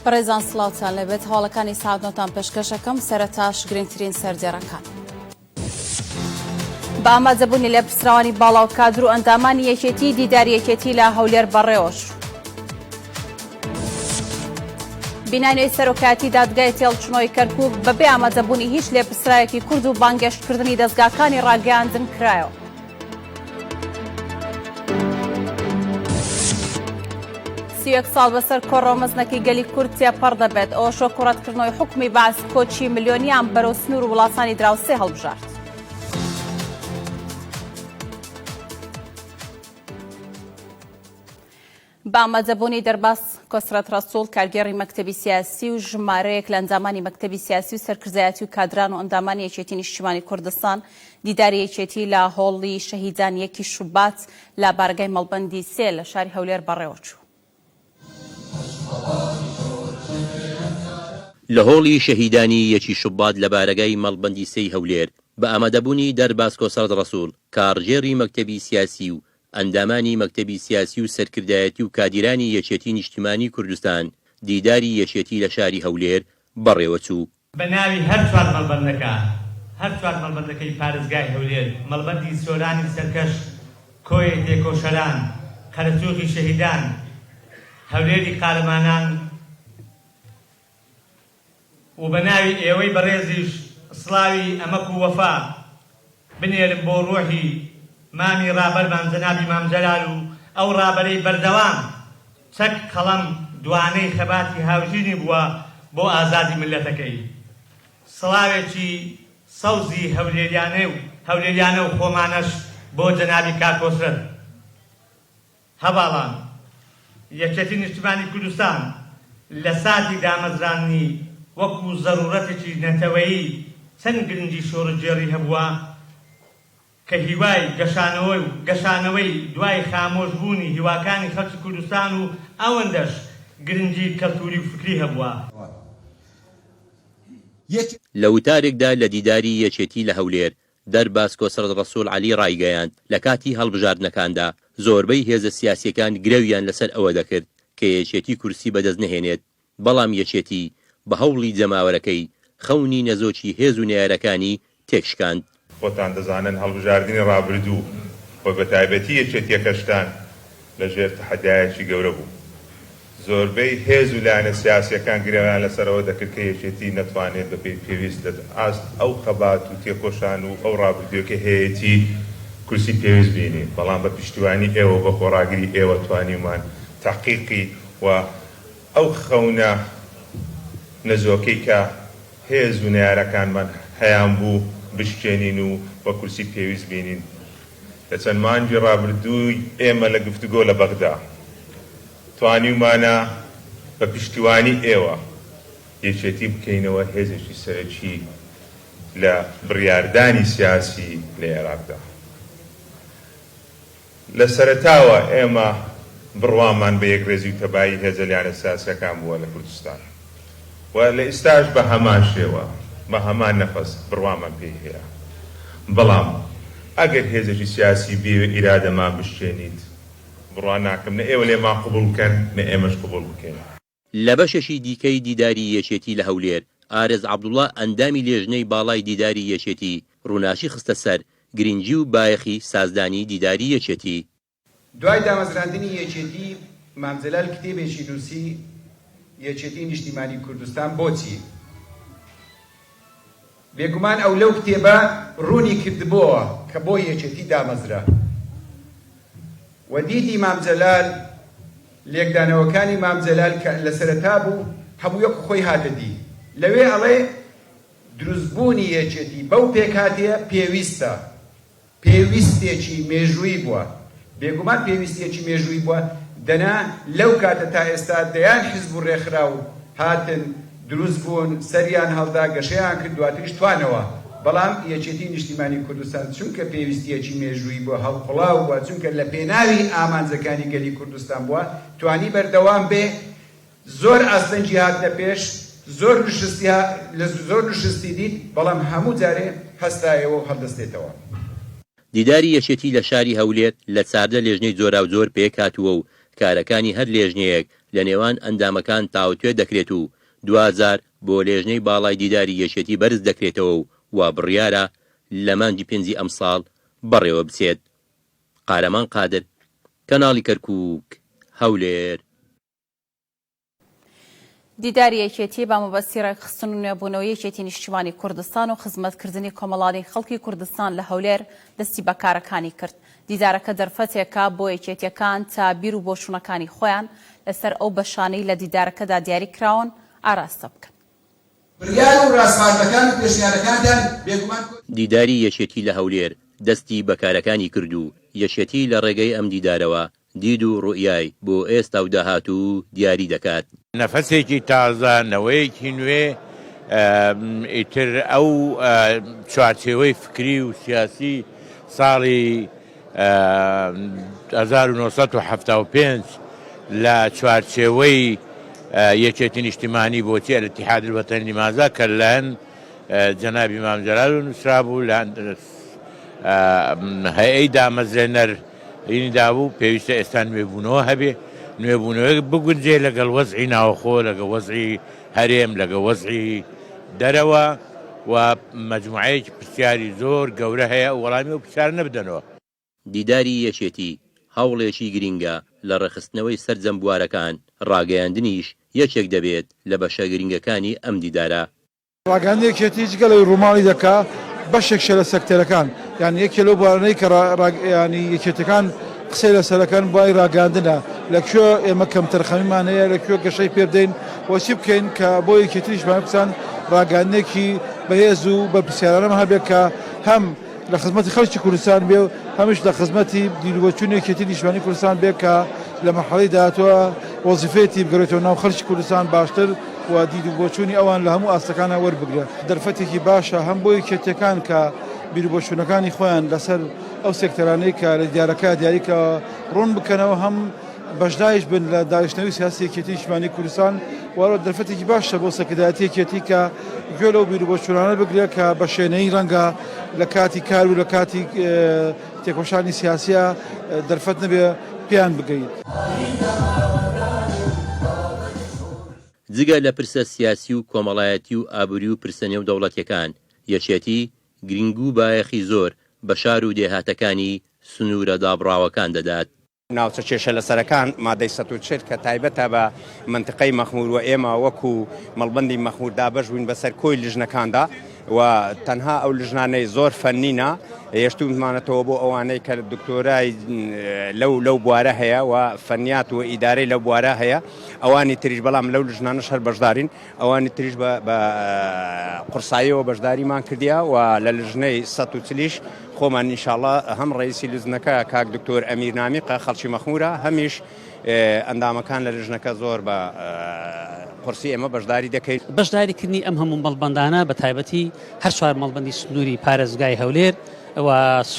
بەڕێزان سڵاوتان لێبێت هەواڵەکانی سەعات نۆتان پێشکەشەکەم سەرەتاش گرنگترین سەردێڕەکان. بە ئامادەبوونی لێپرسراوانی باڵا و کادر و ئەندامانی یەکێتی دیداری یەکێتی لە هەولێر بەڕێوەچوو. بینای نوێی سەرۆکایەتی دادگای تێڵچنۆی کەرکوک بەبێ ئامادەبوونی هیچ لێپرسراوێکی کورد و بانگێشتکردنی دەزگاکانی ڕاگەیاندن کرایەوە. 31 ساڵ بەسەر کۆڕەوە مەزنەکەی گەلی کورد تێپەڕ دەبێت، ئەوەش وەکو ڕەتکردنەوەی حوکمی بەعس کۆچی ملیۆنیان بەرەو سنوور و وڵاتانی دراوسێ هەڵبژارد. بە ئامادەبوونی دەرباز کۆسرەت ڕەسوڵ، کارگێڕی مەکتەبی سیاسی و ژمارەیەک لە ئەندامانی مەکتەبی سیاسی و سەرکردایەتی و کادران و ئەندامانی یەکێتی نیشتیمانی کوردستان، دیداری یەکێتی لە هۆڵی شەهیدان یەکی شوبات لە بارەگای مەڵبەندی سێ لە شاری هەولێر بەڕێوەچوو. لە هۆڵی شەهیدانی یەکی شوبات لە بارەگای مەڵبەندی سێی هەولێر بە ئامادەبوونی دەرباز کۆسرەت ڕەسوڵ، کارگێڕی مەکتەبی سیاسی و ئەندامانی مەکتەبی سیاسی و سەرکردایەتی و کادیرانی یەکێتی نیشتیمانی کوردستان دیداری یەکێتی لە شاری هەولێر بەڕێوەچوو. بە ناوی هەر چوار مەڵبەندەکە، هەر چوار مەڵبەندەکەی پارێزگای هەولێر، مەڵبەندی سۆرانی سەرکەش، کۆیەی تێکۆشەران، قەرەچووخی شەهیدان، هەولێری قارەمانان، و بە ناوی ئێوەی بەڕێزیش سڵاوی ئەمەک و وەفا بنێرم بۆ ڕۆحی مامی ڕابەرمان جەنابی مام جەلال و ئەو ڕابەرەی بەردەوام چەک قەڵەم دوانەی خەباتی هاوژینی بووە بۆ ئازادی میللەتەکەی. سڵاوێکی سەوزی هەولێریانەی و هەولێریانە و خۆمانەش بۆ جەنابی کاک کۆسرەت. هەڤاڵان، یەکێتی نیشتمانی کوردستان لە ساتی دامەزراندنی وەکو زەروورەتێکی نەتەوەیی چەند گرنگی شۆڕشگێڕی هەبووە کە هیوای گەشانەوە و گەشانەوەی دوای خامۆش بوونی هیواکانی خەڵکی کوردستان و ئەوەندەش گرنگی کەلتووری و فکری هەبووە. لە وتارێکدا لە دیداری یەکێتی لە هەولێر، دەرباز کۆسرەت ڕەسوڵ عەلی ڕایگەیاند، لە کاتی هەڵبژاردنەکاندا زۆربەی هێزە سیاسییەکان گرەویان لەسەر ئەوە دەکرد کە یەکێتی کورسی بەدەست نەهێنێت، بەڵام یەکێتی بە هەوڵی جەماوەرەکەی خەونی نەزۆکی هێز و نەیارەکانی تێکشکاند. خۆتان دەزانن هەڵبژاردنی ڕابردوو و بەتایبەتی یەکێتییەکەشتان لە ژێر تەحەدایەکی گەورە بوو. زۆربەی هێز و لایەنە سیاسییەکان گرەویان لەسەر ئەوە دەکرد کە یەکێتی نەتوانێت بەپێی پێویست لە ئاست ئەو خەبات و تێکۆشان و ئەو ڕابردوویە کە هەیەتی کورسی پێویست بینی، بەڵام بە پشتیوانی ئێوە و بە خۆڕاگری ئێوە توانیومان تەحقیقی و ئەو خەونە نەزۆکەی کە هێز و نەیارەکانمان هەیانبوو بشکێنین و بە کورسی پێویست بینین. لە چەند مانگی ڕابردووی ئێمە لە گفتوگۆ لە بەغدا توانیومانە بە پشتیوانی ئێوە یەکێتی بکەینەوە هێزێکی سەرەکی لە بڕیاردانی سیاسی لە ئێراقدا. لە سەرەتاوە ئێمە بڕوامان بە یەکڕێزی و تەبایی هێزە لایەنە سیاسیەکان بووە لە کوردستان و لە ئیستاش بە هەمان شێوە بە هەمان نەفەس بڕوامان پێی هەیە. بەڵام ئەگەر هێزێکی سیاسی بیەوێ ئیرادەمان بشکێنیت بڕوا ناکەم نە ئێوە لێمان قبوڵ بکەن نە ئێمەش قبوڵ بکەین. لە بەشێکی دیکەی دیداری یەکێتی لە هەولێر، ئارێز عەبدوڵا ئەندامی لێژنەی باڵای دیداری یەکێتی ڕووناکی خستە سەر گرنگی و بایەخی سازدانی دیداری یەکێتی. دوای دامەزراندنی یەکێتی، مام جەلال کتێبێکی نووسی، یەکێتی نیشتیمانی کوردستان بۆچی؟ بێگومان ئەو لەو کتێبە ڕوونی کردبۆوە کە بۆ یەکێتی دامەزرا و دیدی مام جەلال، لێکدانەوەکانی مام جەلال کە لە سەرەتا بوو هەموو وەک خۆی هاتە دی. لەوێ ئەڵێ دروستبوونی یەکێتی بەو پێکهاتەیە پێویستە. پێویستێکی مێژوویی بووە، بێگومان پێویستییەکی مێژوویی بووە، دەنا لەو کاتە تا ئێستا دەیان حیزب و ڕێکخراو هاتن، دروست بوون، سەریان هەڵدا، گەشەیان کرد، دواتریش توانەوە، بەڵام یەکێتیی نیشتیمانیی کوردستان چونکە پێویستییەکی مێژوویی بووە، هەڵقوڵاو بووە، چونکە لە پێناوی ئامانجەکانی گەلی کوردستان بووە، توانی بەردەوام بێ، زۆر ئاستەنگی هاتنە پێش، زۆر نوشستی لە زۆر نوشستی دیت، بەڵام هەموو جارێ هەستایەوە و هەڵدەستێتەوە. دیداری یەکێتی لە شاری هەولێر لە 14 لێژنەی جۆراوجۆر پێکهاتووە و کارەکانی هەر لێژنەیەک لە نێوان ئەندامەکان تاوتوێ دەکرێت و دواجار بۆ لێژنەی باڵای دیداری یەکێتی بەرز دەکرێتەوە و وابڕیارە لە مانگی پێنجی ئەمساڵ بەڕێوە بچێت. قارەمان قادر، کەناڵی کەرکووک، هەولێر. دیداری یەکێتی بە مەبەستی ڕێکخستن و نوێبوونەوەی یەکێتی نیشتیمانی کوردستان و خزمەتکردنی کۆمەڵانی خەڵکی کوردستان لە هەولێر دەستی بە کارەکانی کرد. دیدارەکە دەرفەتێکە بۆ یەکێتیەکان تا بیر و بۆچوونەکانی خۆیان لەسەر ئەو بەشانەی لە دیدارەکەدا دیاری کراون ئاراستە بکەن. بڕیار و ڕاسپاردەکان و پێشنیارەکانتان بێگومان کۆ. دیداری یەکێتی لە هەولێر دەستی بە کارەکانی کرد و یەکێتی لە ڕێگەی ئەم دیدارەوە دید و ڕوئیای بۆ ئێستا و داهاتوو دیاری دەکات. نەفەسێکی تازە، نەوەیەکی نوێ، ئیتر ئەو چوارچێوەی فکری و سیاسی ساڵی 1975 لە چوارچێوەی یەکێتی نیشتیمانی بۆچی الاتحاد الوطنی لماذا کە لەلایەن جەنابی مام جەلال نووسرابوو لە هەیئەی دامەزرێنەر ینی دابوو، پێویستە ئێستا نوێبوونەوە هەبێ، نوێبوونەوەیەک بگونجێ لەگەڵ وەزعی ناوەخۆ، لەگەڵ وەزعی هەرێم، لەگەڵ وەزعی دەرەوە و مەجموعەیەکی پرسیاری زۆر گەورە هەیە وەڵامی ئەو پرسیارانە بدەنەوە. دیداری یەکێتی هەوڵێکی گرینگە لە ڕێکخستنەوەی سەرجەم بوارەکان، ڕاگەیاندنیش یەکێک دەبێت لە بەشە گرینگەکانی ئەم دیدارە. ڕاگەیاندنی یەکێتی جگە لەوەی ڕووماڵی دەکا بەشێکشە لە سەکتەرەکان یان یەکێ لەو بوارانەی کە ینی یەکێتەکان قسەی لەسەرەکەن بواری ڕاگەیاندنە لە کوێ ئێمە کەمتەرخەمیمان هەیە لە کوێ گەشەی پێ بدەین و چی بکەین کە بۆ یەکێتی نیشتمانی کوردستان ڕاگەیاندنێکی بەهێز و بەرپرسیارانەمان هەبێت کە هەم لە خزمەتی خەڵکی کوردستان بێ و هەمیش لە خزمەتی دیروبۆچوونی یەکێتی نیشتمانی کوردستان بێ کە لە مەرحەلەی داهاتووە وەزیفەیەتی بگەڕێتەوە ناو خەڵکی کوردستان باشتر و دیدوبۆچوونی ئەوان لە هەموو ئاستەکانا وەربگرێ. دەرفەتێکی باشە هەم بۆ یەکێتیەکان کە بیروبۆچوونەکانی خۆیان لەسەر ئەو سێکتەرانەی کە لە دیارەکە دیاری کراوە ڕوون بکەنەوە هەم بەشدایش بن لە داڕشتنەوەی سیاسی یەکێتی نیشتمانی کوردستان و دەرفەتێکی باشە بۆ سەرکردایەتی یەکێتی کە گوێ لەو بیروبۆچوونانە بگرێت کە بە شێنەیی ڕەنگە لە کاتی کار و لە کاتی تێکۆشانی سیاسیە دەرفەت نەبێ پێیان بگەیت. جگە لە پرسە سیاسی و کۆمەڵایەتی و ئابوری و پرسە نێودەوڵەتیەکان، یەکێتی گرنگی و بایەخی زۆر بە شار و دێهاتەکانی سنورە دابڕاوەکان دەدات. ناوچە کێشە لەسەرەکان، مادەی 140 کە تایبەتە بە مەنتقەی مەخمور و ئێمە وەکو مەڵبەندی مەخمور دابەش بووین بەسەر کۆی لژنەکاندا و تەنها ئەو لژنانەی زۆر فەنینە هێشتومانەتەوە بۆ ئەوانەی کە دکتۆرای لەو لەو بوارە هەیە و فەنیات و ئیدارەی لەو بوارە هەیە ئەوانی تریش بەڵام لەو لژنانەش هەر بەشدارین ئەوانی تریش بە قورساییەوە بەشداریمان کردیا و لە لژنەی 140 خۆمان ئینشاڵا هەم ڕئیسی لجنەکە کاک دکتۆر ئەمیر نامیقە خەڵکی مەخمورە هەمیش ئەندامەکان لە لژنەکە زۆر بە قورسی ئێمە بەشداری دەکەین. بەشداریکردنی ئەم هەموو مەڵبەندانە بە تایبەتی هەر چوار مەڵبەندی سنووری پارێزگای هەولێر و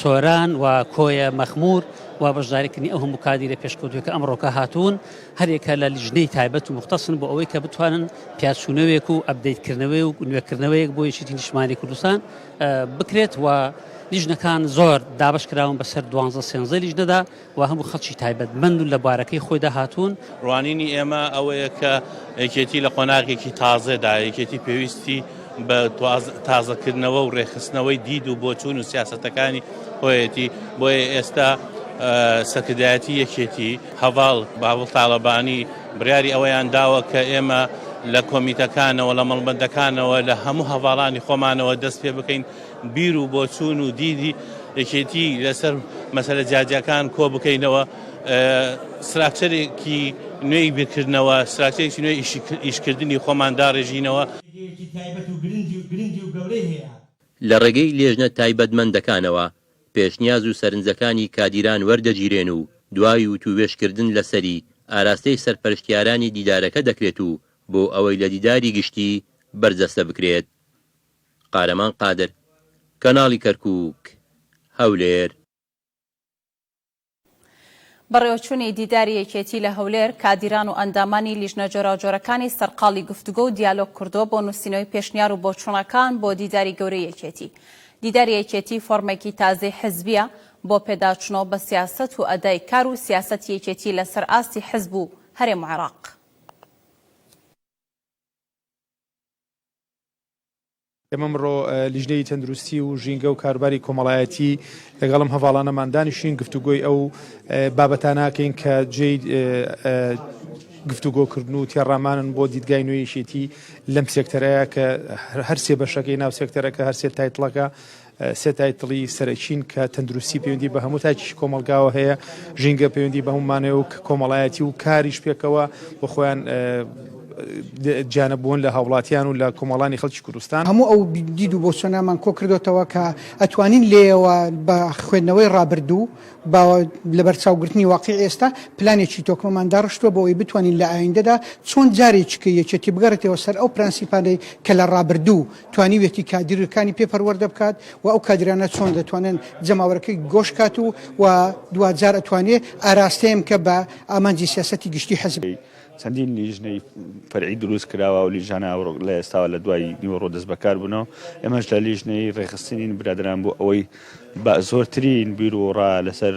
سۆران و کۆیە مەخمور و بەشداریکردنی ئەو هەموو کادیرە پێشکەوتووە کە ئەمڕۆکە هاتوون هەریەکە لە لیژنەی تایبەت و موختەسن بۆ ئەوەی کە بتوانن پیاچوونەوەیەک و ئەپدەیتکردنەوەی و نوێکردنەوەیەک بۆ یەکێتی نیشتمانی کوردستان بکرێت و لیژنەکان زۆر دابەش کراون بەسەر دوانزە سێنزە لیژنەدا و هەموو خەڵکی تایبەتمەند و لە بوارەکەی خۆیدا هاتوون. ڕوانینی ئێمە ئەوەیە کە یەکێتی لە قۆناغێکی تازەدا، یەکێتی پێویستی بە تازەکردنەوە و ڕێکخستنەوەی دید و بۆچوون و سیاسەتەکانی خۆیەتی، بۆیە ئێستا سەرکردایەتی یەکێتی، هەڤاڵ باڤڵ تاڵەبانی بڕیاری ئەوەیان داوە کە ئێمە لە کۆمیتەکانەوە، لە مەڵبەندەکانەوە، لە هەموو هەڤاڵانی خۆمانەوە دەست پێ بکەین، بیر و بۆچوون و دیدی یەکێتی لەسەر مەسەلە جیاجیاکان کۆ بکەینەوە، ستراکچەرێکی نوێی بیرکردنەوە، ستراکچەرێکی نوێی ئیشکردنی خۆمان داڕێژینەوە. پێگەیەکی تایبەت و گرنگی و گەورەی هەیە. لە ڕێگەی لێژنە تایبەتمەندەکانەوە پێشنیاز و سەرنجەکانی کادیران وەردەگیرێن و دوای وتووێژکردن لەسەری ئاراستەی سەرپەرشتیارانی دیدارەکە دەکرێت و بۆ ئەوەی لە دیداری گشتی بەرجەستە بکرێت. قارەمان قادر، کەناڵی کەرکووک، هەولێر. بەڕێوەچوونی دیداری یەکێتی لە هەولێر، کادیران و ئەندامانی لیژنە جۆراوجۆرەکانی سەرقاڵی گفتوگۆ و دیالۆگ کردووە بۆ نووسینەوەی پێشنیار و بۆچوونەکان بۆ دیداری گەورەی یەکێتی. دیداری یەکێتی فۆرمێکی تازەی حزبییە. بۆ پێداچوونەوە بە سیاسەت و ئەدای کار و سیاسەتی یەکێتی لەسەر ئاستی حزب و هەرێم و عێراق. ئێمە ئەمڕۆ لیژنەی تەندروستی و ژینگە و کاروباری کۆمەڵایەتی لەگەڵ ئەم هەڤاڵانەمان دانیشتین گفتوگۆی ئەو بابەتانە ئەکەین کە جێی گفتوگۆکردن و تێڕامانن بۆ دیدگای نوێی یەکێتی لەم سێکتەرەیە کە هەر سێ بەشەکەی ناو سێکتەرەکە هەر سێ تایتڵەکە سێ تایتڵی سەرەکین کە تەندروستی پەیوەندی بە هەموو تاکێکی کۆمەڵگاوە هەیە، ژینگە پەیوەندی بە هەموومانەوە و کۆمەڵایەتی و کاریش پێکەوە بۆ خۆیان جیانەبوون لە هاوڵاتیان و لە کۆمەڵانی خەڵکی کوردستان. هەموو ئەو دید و بۆچۆنەمان کۆکردۆتەوە کە ئەتوانین لێیەوە بە خوێندنەوەی ڕابردوو بە لەبەرچاوگرتنی واقیعی ئێستا پلانێکی تۆکمەمان داڕشتووە بۆ ئەوەی بتوانین لە ئایندەدا چۆن جارێکیکە یەکێتی بگەڕێتەوە سەر ئەو پرەنسیپانەی کە لە ڕابردوو توانیویەتی کادیرەکانی پێ پەروەردە بکات و ئەو کادیرانە چۆن دەتوانن جەماوەرەکەی گۆش کات و و دواجار ئەتوانێ ئاراستەیان بکە بە ئامانجی سیاسەتی گشتی حزب. چەندین لیژنەی فەرعی دروست کراوە و لیژانە لە ئێستاوە لە دوای نیوەڕۆ دەست بەکار بوونەوە ئێمەش لە لیژنەی ڕێکخستنین برادران بۆ ئەوەی بە زۆرترین بیر و ڕا لەسەر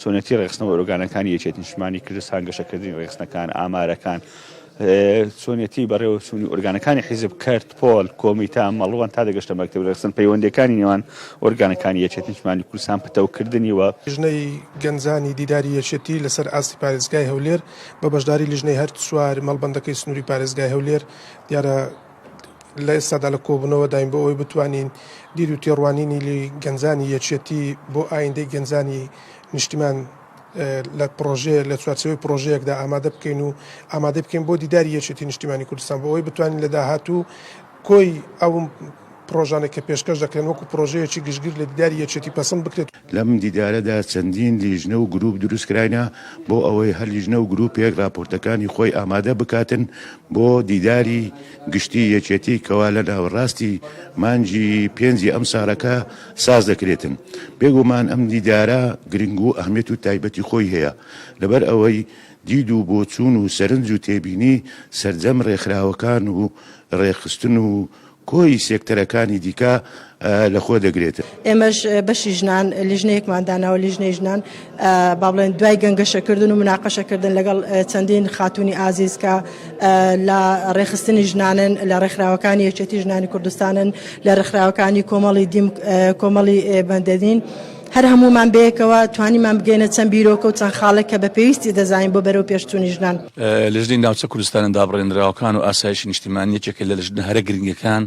چۆنێتی ڕێکخستنەوە ئۆرگانەکانی یەکێتی نیشتمانی کوردستان گەشەکردنی ڕێکخستنەکان ئامارەکان چۆنیەتی بەڕێوەچوونی ئۆرگانەکانی حیزب، کەرت، پۆل، کۆمیتە، مەڵوەن تا دەگەشتە مەکتەبی ڕێکخستن، پەیوەندییەکانی نێوان ئۆرگانەکانی یەکێتی نیشتمانی کوردستان پتەوکردنی و. لیژنەی گەنجانی دیداری یەکێتی لەسەر ئاستی پارێزگای هەولێر بە بەشداری لیژنەی هەر چوار مەڵبەندەکەی سنووری پارێزگای هەولێر دیارە لە ئێستادا لە کۆبوونەوەداین بۆ ئەوەی بتوانین دید و تێڕوانینی گەنجانی یەکێتی بۆ ئایندەی گەنجانی نیشتیمان لە پڕۆژەیە لە چوارچێوەی پڕۆژەیەکدا ئامادە بکەین و ئامادە بکەین بۆ دیداری یەکێتی نیشتیمانی کوردستان بۆ ئەوەی بتوانین لە داهاتوو کۆی ئەو پڕۆژانە کە پێشکەش دەکرێن وەکو پڕۆژەیەکی گشتگیر لە دیداری یەکێتی پەسند بکرێت. لەم دیدارەدا چەندین لیژنە و گروپ دروست کراینە بۆ ئەوەی هەر لیژنە و گروپێک راپۆرتەکانی خۆی ئامادە بکاتن بۆ دیداری گشتی یەکێتی کەوا لە ناوەڕاستی مانگی پێنجی ئەمساڵەکە ساز دەکرێتن. بێگومان ئەم دیدارە گرنگ و ئەهمیەت و تایبەتی خۆی هەیە، لەبەر ئەوەی دید و بۆچوون و سەرنج و تێبینی سەرجەم ڕێکخراوەکان و ڕێکخستن و کۆی سێکتەرەکانی دیکە لە خۆ دەگرێت. ئێمەش بەشی ژنان لیژنەیەکمان داناوە، لیژنەی ژنان با بڵێن دوای گەنگەشەکردن و مناقەشەکردن لەگەڵ چەندین خاتوونی ئازیز کە لە ڕێکخستنی ژنانن لە ڕێکخراوەکانی یەکێتی ژنانی کوردستانن لە ڕێکخراوەکانی کۆمەڵی دیم کۆمەڵی بەندەدین هەر هەمومان بەیەکەوە توانیمان بگەینە چەند بیرۆکە و چەند خاڵێک کە بە پێویستی دەزانین بۆ بەرەو پێشچوونی ژنان. لیژنەی ناوچە کوردستانە دابڕێنراوەکان و ئاسایشی نیشتیمانی یەکێکە لە لیژنە هەرە گرنگەکان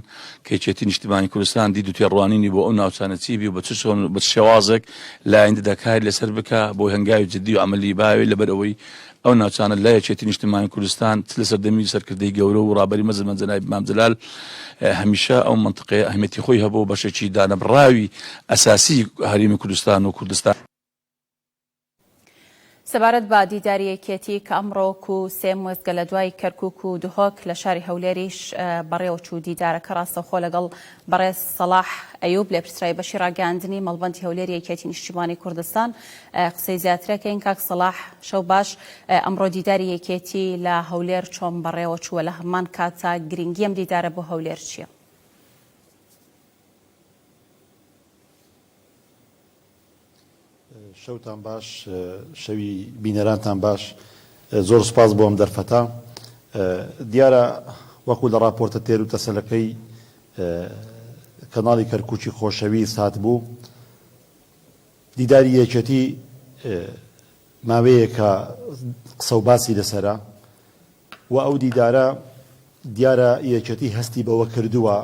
کە یەکێتی نیشتیمانی کوردستان دید و تێڕوانینی بۆ ئەو ناوچانە چی بی و بە چ چۆن و بە چ شێوازێک لە ئایندەدا کاری لەسەر بکا بۆ هەنگاوی جدی و عەمەلی باوێ لەبەر ئەوەی ئەو ناوچانە لە یەکێتی نیشتمانی کوردستان چ لە سەردەمی سەرکردەی گەورە و ڕابەری مەزنمان جەنابی مام جەلال هەمیشە ئەو مەنتقەیە ئەهمیەتی خۆی هەبوو و بەشێکی دانەبڕاوی ئەساسی هەرێمی کوردستان و کوردستان. سەبارەت بە دیداری یەکێتی کە ئەمڕۆ وەکو سێیەم وێستگە لە دوای کەرکوک و دهۆک لە شاری هەولێریش بەڕێوەچوو، دیدارەکە ڕاستەوخۆ لەگەڵ بەڕێز سەڵاح ئەیوب لێپرسراوی بەشی ڕاگەیاندنی مەڵبەندی هەولێری یەکێتی نیشتیمانی کوردستان قسەی زیاترەکەین. کاک سەڵاح شەو باش، ئەمڕۆ دیداری یەکێتی لە هەولێر چۆن بەڕێوەچووە لە هەمان کاتدا گرنگی ئەم دیدارە بۆ هەولێر چییە؟ شەوتان باش شەوی بینەرانتان باش زۆر سوپاس بۆ ئەم دەرفەتە دیارە وەکو لە ڕاپۆرتە تێر و تەسەلەکەی کەناڵی کەرکوکی خۆشەویست هاتبوو دیداری یەکێتی ماوەیەکە قسە و باسی لەسەرە و ئەو دیدارە دیارە یەکێتی هەستی بەوە کردووە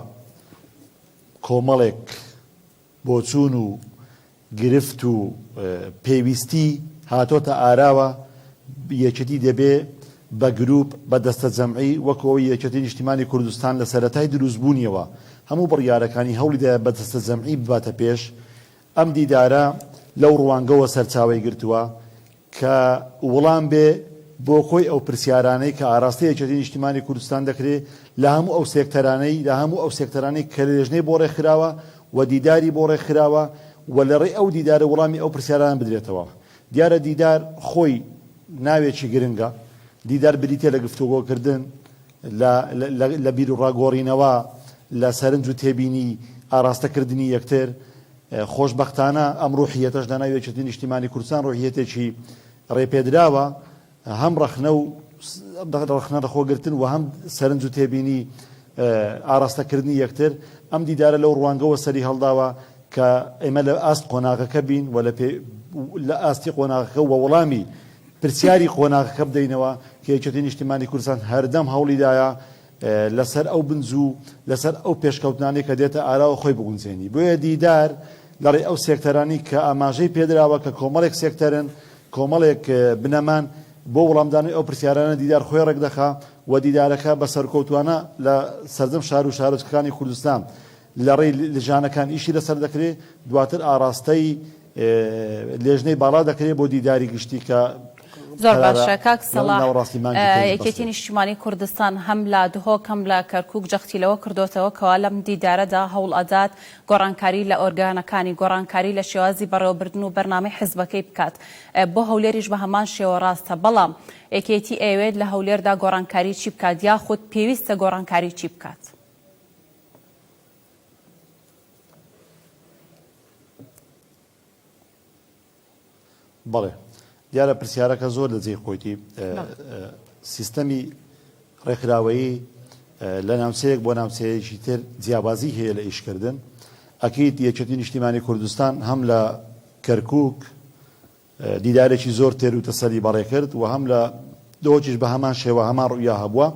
کۆمەڵێک بۆچوون و گرفت و پێویستی هاتۆتە ئاراوە، یەکێتی دەبێ بە گروپ، بە دەستەجەمعی، وەکو ئەوەی یەکێتی نیشتیمانی کوردستان لە سەرەتای دروستبوونیەوە هەموو بڕیارەکانی هەوڵیدایە بە دەستەجەمعی بباتە پێش، ئەم دیدارە لەو ڕوانگەوە سەرچاوەی گرتووە کە وڵام بێ بۆ کۆی ئەو پرسیارانەی کە ئاراستەی یەکێتی نیشتیمانی کوردستان دەکرێ لە هەموو ئەو سێکتەرانەی لە هەموو ئەو سێکتەرانەی کە لێژنەی بۆ ڕێکخراوە و دیداری بۆ ڕێکخراوە و لە ڕێی ئەو دیدارە وڵامی ئەو پرسیارانە بدرێتەوە. دیارە دیدار خۆی ناوێکی گرنگە. دیدار بریتیە لە گفتوگۆکردن، لە لە بیروڕا گۆڕینەوە، لە سەرنج و تێبینی ئاراستەکردنی یەکتر. خۆشبەختانە ئەم ڕوحیەتەش لەناو یەکێتی نیشتیمانی کوردستان ڕوحیەتێکی ڕێپێدراوە، هەم ڕەخنە و ڕەخنە لەخۆگرتن و هەم سەرنج و تێبینی ئاراستەکردنی یەکتر، ئەم دیدارە لەو ڕوانگەوە سەری هەڵداوە کە ئێمە لە ئاست قۆناغەکە بین و لە ئاستی قۆناغەکە و وەڵامی پرسیاری قۆناغەکە بدەینەوە کە یەکێتی نیشتیمانی کوردستان هەردەم هەوڵیدایە لەسەر ئەو بنج و لەسەر ئەو پێشکەوتنانەی کە دێتە ئاراوە خۆی بگونجێنی. بۆیە دیدار لە ڕێی ئەو سێکتەرانەی کە ئاماژەی پێدراوە کە کۆمەڵێک سێکتەرن، کۆمەڵێک بنەمان بۆ وڵامدانەوەی ئەو پرسیارانە دیدار خۆی ڕێکدەخا و دیدارەکە بە سەرکەوتوانە لە سەرجەم شار و شارۆچکەکانی کوردستان لە ڕێی لژانەکان ئیشی لەسەر دەکرێ، دواتر ئاڕاستەی لێژنەی باڵا دەکرێ بۆ دیداری گشتی کە زۆر قەرارە باشە کاک لە سەڵاح ناوەڕاستی مانگی پێنج یەکێتی ببەسترێ. نیشتیمانی کوردستان هەم لە دهۆک هەم لە کەرکوک جەختی لەوە کردۆتەوە کەوا لەم دیدارەدا هەوڵ ئەدات گۆڕانکاری لە ئۆرگانەکانی گۆڕانکاری لە شێوازی بەڕێوەبردن و بەرنامەی حزبەکەی بکات بۆ هەولێریش بە هەمان شێوە ڕاستە بەڵام یەکێتی ئەیەوێت لە هەولێردا گۆڕانکاری چی بکات یاخود پێویستە گۆڕانکاری چی بکات؟ بەڵێ دیارە پرسیارەکە زۆر لە جێی خۆیتی سیستەمی ڕێکخراوەیی لە ناوچەیەک بۆ ناوچەیەکی تر جیاوازی هەیە لە ئیشکردن ئەکید یەکێتی نیشتیمانی کوردستان هەم لە کەرکک دیدارێکی زۆر تێر و تەسەلی بەڕێکرد و هەم لە دهۆکیش بە هەمان شێوە هەمان ڕوئیا هەبووە.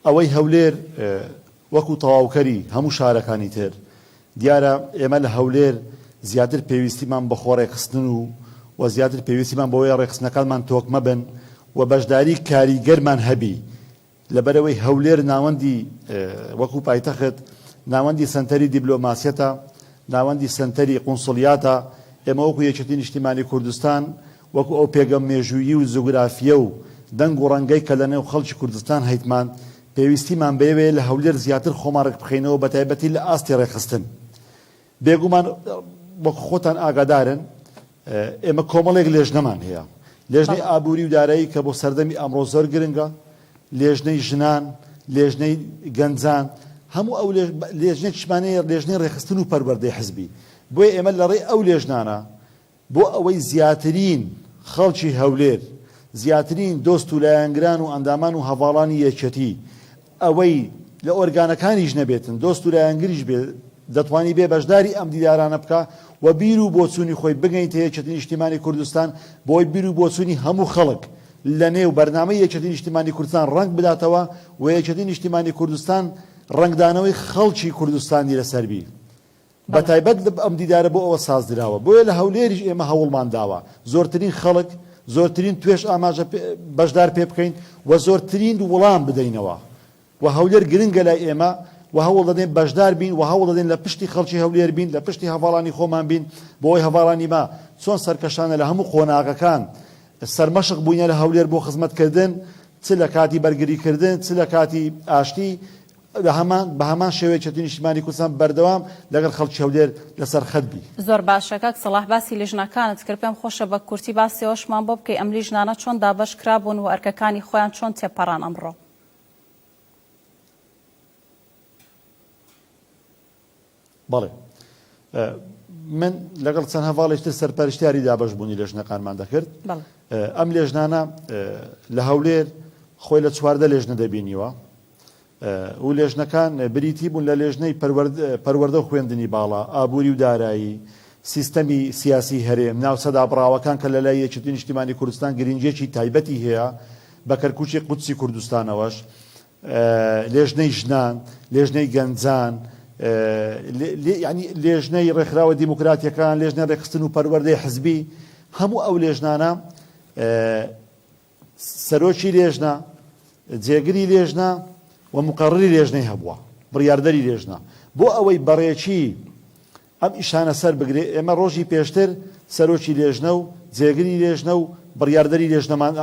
ئەوەی هەولێر وەکو تەواوکەری هەموو شارەکانی تر، دیارە ئێمە لە هەولێر زیاتر پێویستیمان بە خۆڕێکخستن و و زیاتر پێویستیمان بەوەیە ڕێکخستنەکانمان تۆکمە بن و بەشداری کاریگەرمان هەبی لەبەرئەوەی هەولێر ناوەندی وەکو پایتەخت، ناوەندی سەنتەری دیبلۆماسیەتە، ناوەندی سەنتەری قونسڵیاتە، ئێمە وەکو یەکێتی نیشتیمانی کوردستان، وەکو ئەو پێگە مێژوویی و جوگرافییە و دەنگ و ڕەنگەی کە لەنێو خەڵکی کوردستان هەیتمان، پێویستیمان بەیەوەیە لە هەولێر زیاتر خۆمان ڕێکبخەینەوە بەتایبەتی لە ئاستی ڕێکخستن. بێگومان وەک خۆتان ئاگادارن ئێمە کۆمەڵێک لێژنەمان هەیە، لێژنەی ئابووری و دارایی کە بۆ سەردەمی ئەمڕۆ زۆر گرنگە، لێژنەی ژنان، لێژنەی گەنجان، هەموو ئەو لێژنەیەکیشمان هەیە لێژنەی ڕێکخستن و پەروەردەی حزبی. بۆیە ئێمە لەڕێی ئەو لێژنانە بۆ ئەوەی زیاترین خەڵکی هەولێر، زیاترین دۆست و لایەنگران و ئەندامان و هەڤاڵانی یەکێتی، ئەوەی لە ئۆرگانەکانیش نەبێتن، دۆست و لایەنگریش بێ، دەتوانی بێ بەشداری ئەم دیدارانە بکا و بیر و بۆچوونی خۆی بگەینتە یەکێتی نیشتیمانی کوردستان، بۆی بیر و بۆچوونی هەموو خەڵک لە نێو بەرنامەی یەکێتی نیشتیمانی کوردستان ڕەنگ بداتەوە و یەکێتی نیشتیمانی کوردستان ڕەنگدانەوەی خەڵکی کوردستانی لەسەر بی. بەتایبەت ئەم دیدارە بۆ ئەوە سازدراوە، بۆیە لە هەولێریش ئێمە هەوڵمان داوە زۆرترین خەڵک، زۆرترین توێژ ئاماژە بەشدار پێ بکەین و زۆرترین وڵام بدەینەوە و هەولێر گرنگە لای ئێمە و هەوڵ دەدەین بەشدار بین و هەوڵ دەدەین لە پشتی خەڵکی هەولێر بین، لە پشتی هەڤاڵانی خۆمان بین بۆ ئەوەی هەڤاڵانی مە چۆن سەرکەشانە لە هەموو قۆناغەکان سەرمەشق بووینە لە هەولێر بۆ خزمەتکردن چ لە کاتی بەرگریکردن چ لە کاتی ئاشتی بە هەمان شێوە یەکێتی نیشتیمانی کوردستان بەردەوام لەگەڵ خەڵکی هەولێر لەسەر خەت بی. زۆر باشە کاک سەڵاح باسی لیژنەکانت کرد پێم خۆشە بە کورتی باسی ئەوەشمان بۆ بکەی ئەم لیژنانە چۆن دابەش کرابوون و ئەرکەکانی خۆیان چۆن تێپەڕان ئەمڕۆ؟ بەڵێ من لەگەڵ چەند هەڤاڵێکی تر سەرپەرشتیاری دابەشبوونی لێژنەکانمان دەکرد. ئەم لێژنانە لە هەولێر خۆی لە 14 لێژنە دەبینیوە و لێژنەکان بریتی بوون لە لێژنەی پەروەردە و خوێندنی باڵا، ئابووری و دارایی، سیستەمی سیاسی هەرێم، ناوچە دابڕاوەکان کە لەلای یەکێتی نیشتیمانی کوردستان گرنگییەکی تایبەتی هەیە بە کەرکوکی قودسی کوردستانەوەش، لێژنەی ژنان، لێژنەی گەنجان، یانی لێژنەی ڕێکخراوە دیموکراتیەکان، لێژنەی ڕێکخستن و پەروەردەی حزبی، هەموو ئەو لێژنانە سەرۆکی لێژنە، جێگری لێژنە و مقەڕری لێژنەی هەبووە، بڕیاردەری لێژنە، بۆ ئەوەی بەڕێکی ئەم ئیشانە سەر بگرێ، ئێمە ڕۆژی پێشتر سەرۆکی لێژنە و جێگری لێژنە و بڕیاردەری لێژنەمان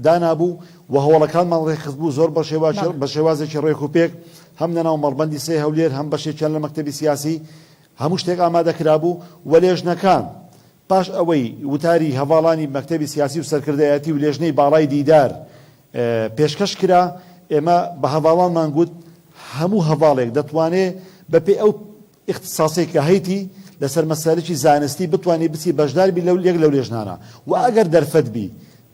دانابوو و هەوڵەکانمان ڕێکخستبوو زۆر بە شێوازێکی ڕێک و پێک هەم لەناو مەڵبەندی سێ هەولێر هەم بەشێکیان لە مەکتەبی سیاسی هەموو شتێک ئامادە کرابوو و لێژنەکان پاش ئەوەی وتاری هەڤاڵانی مەکتەبی سیاسی و سەرکردایەتی و لێژنەی باڵای دیدار پێشکەش کرا، ئێمە بە هەڤاڵانمان گوت هەموو هەڤاڵێک دەتوانێ بەپێی ئەو ئیختیساسەی کە هەیتی لەسەر مەسەلەکی زانستی بتوانی بچی بەشدار بی لەو یەک لەو لێژنانە و ئەگەر دەرفەت بی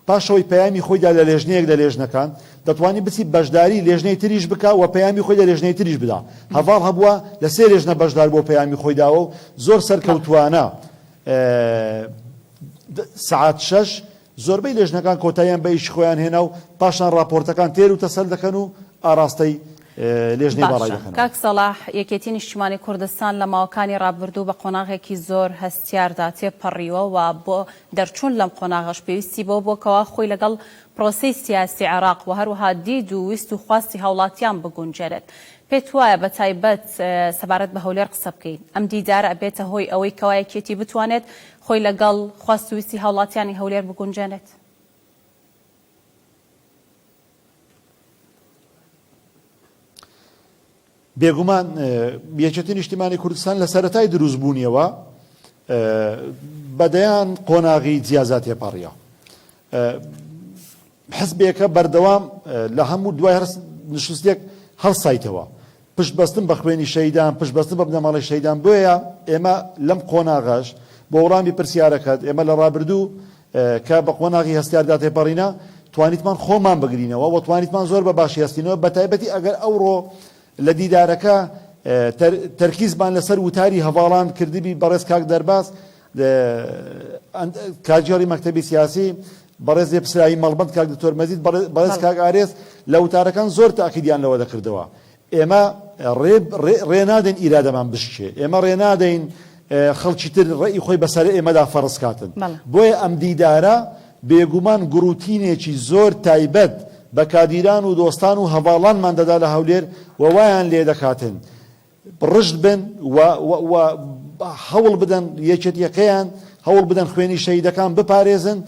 پاش ئەوەی پەیامی خۆی دا لە لێژنەیەک لە لێژنەکان دەتوانی بچی بەشداری لێژنەی تریش بکا و پەیامی خۆی لە لێژنەی تریش بدا هەڤاڵ هەبووە لە سێ لێژنە بەشدار بووە پەیامی خۆی داوە و زۆر سەرکەوتووانە سەعات شەش زۆربەی لێژنەکان کۆتاییان بە ئیشی خۆیان هێنا و پاشان ڕاپۆرتەکان تێر و تەسەل دەکەن و ئاراستەی لێژنەی باڵای باشە دەکەنەوە. کاک سەڵاح، یەکێتی نیشتیمانی کوردستان لە ماوەکانی ڕابردوو بە قۆناغێکی زۆر هەستیاردا تێپەڕیوە و بۆ دەرچوون لەم قۆناغەش پێویستی بەوە بووە کەوا خۆی لەگەڵ پرۆسەی سیاسی عێراق و هەروەها دید و ویست و خواستی هاوڵاتیان بگونجێنێت. پێت وایە بە تایبەت سەبارەت بە هەولێر قسە بکەین ئەم دیدارە ئەبێتە هۆی ئەوەی کەوا یەکێتی بتوانێت خۆی لەگەڵ خواست و ویستی هاوڵاتیانی هەولێر بگونجێنێت؟ بێگومان یەکێتی نیشتیمانی کوردستان لە سەرەتای دروستبوونیەوە بە دەیان قۆناغی جیازا تێپەڕیە. حزبێکە بەردەوام لە هەموو دوای هەر نشستێک هەڵسایتەوە. پشت بەستن بە خوێنی شەهیدان، پشت بەستن بە بنەماڵەی شەهیدان، بۆیە ئێمە لەم قۆناغەش بۆ وەڵامی پرسیارەکەت، ئێمە لە ڕابردوو کە بە قۆناغی هەستیاردا تێپەڕینە، توانیتمان خۆمان بگرینەوە و توانیتمان زۆر بە باشی هەستینەوە، بەتایبەتی ئەگەر ئەوڕۆ لە دیدارەکە تەرکیزمان لەسەر وتاری هەڤاڵان کردبی بەڕێز کاک دەرباز، کارگێڕی مەکتەبی سیاسی، بەڕێز لێپرسراوی مەڵبەند کاک دکتۆر مەجید، بەڕێز کاک ئارێز لە وتارەکان زۆر تاکیدیان لەوە دەکردەوە ئێمە ڕێ نادەین ئیرادەمان بشکێ، ئێمە ڕێ نادەین خەڵکی تر ڕێی خۆی بەسەر ئێمەدا فەرز کاتن. بۆیە ئەم دیدارە بێگومان گڕوتینێکی زۆر تایبەت بە کادیران و دۆستان و هەڤاڵانمان دەدا لە هەولێر و وایان لێدەکاتن ڕژد بن و و هەوڵ بدەن یەکێتیەکەیان هەوڵ بدەن خوێنی شەهیدەکان بپارێزن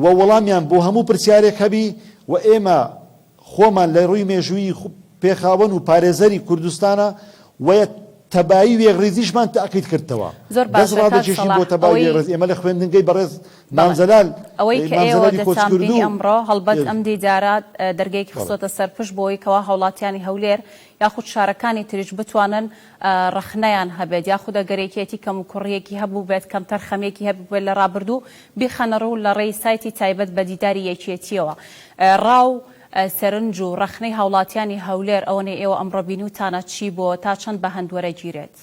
و وەڵامیان بۆ هەموو پرسیارێک هەبی و ئێمە خۆمان لە ڕووی مێژوویی پێخاوەن و پارێزەری کوردستانە و تەبایی و یەکڕیزیشمان تەئکید کردتەوە. زۆر دەست باشە کاک ڕادەکێشین سەڵاح بۆ تەبایی و ئەوەی یەکڕیزی. ئێمە لە خوێندنگەی بەڕێز مام بەڵێ جەلال ئەوەی کە مام ئێوە جەلالی دەتان کۆچکردوو بینی ئەمڕۆ هەڵبەت ئەم دیدارە دەرگەیەکی بەڵێ. خستۆتە سەر پشت بۆ ئەوەی کەوا هاوڵاتیانی هەولێر یاخود شارەکانی تریش بتوانن ڕەخنەیان هەبێت یاخود ئەگەر یەکێتی کەموکوڕییەکی هەبووبێت کەمتەرخەمییەکی هەبووبێت لە ڕابردوو بیخەنەڕوو لە ڕێی سایتی تایبەت بە دیداری یەکێتییەوە ڕا و سەرنج و ڕەخنەی هاوڵاتیانی هەولێر ئەوەنەی ئێوە ئەمڕۆ بینیوتانە چی بووە تا چەند بە هەند وەرەگیرێت؟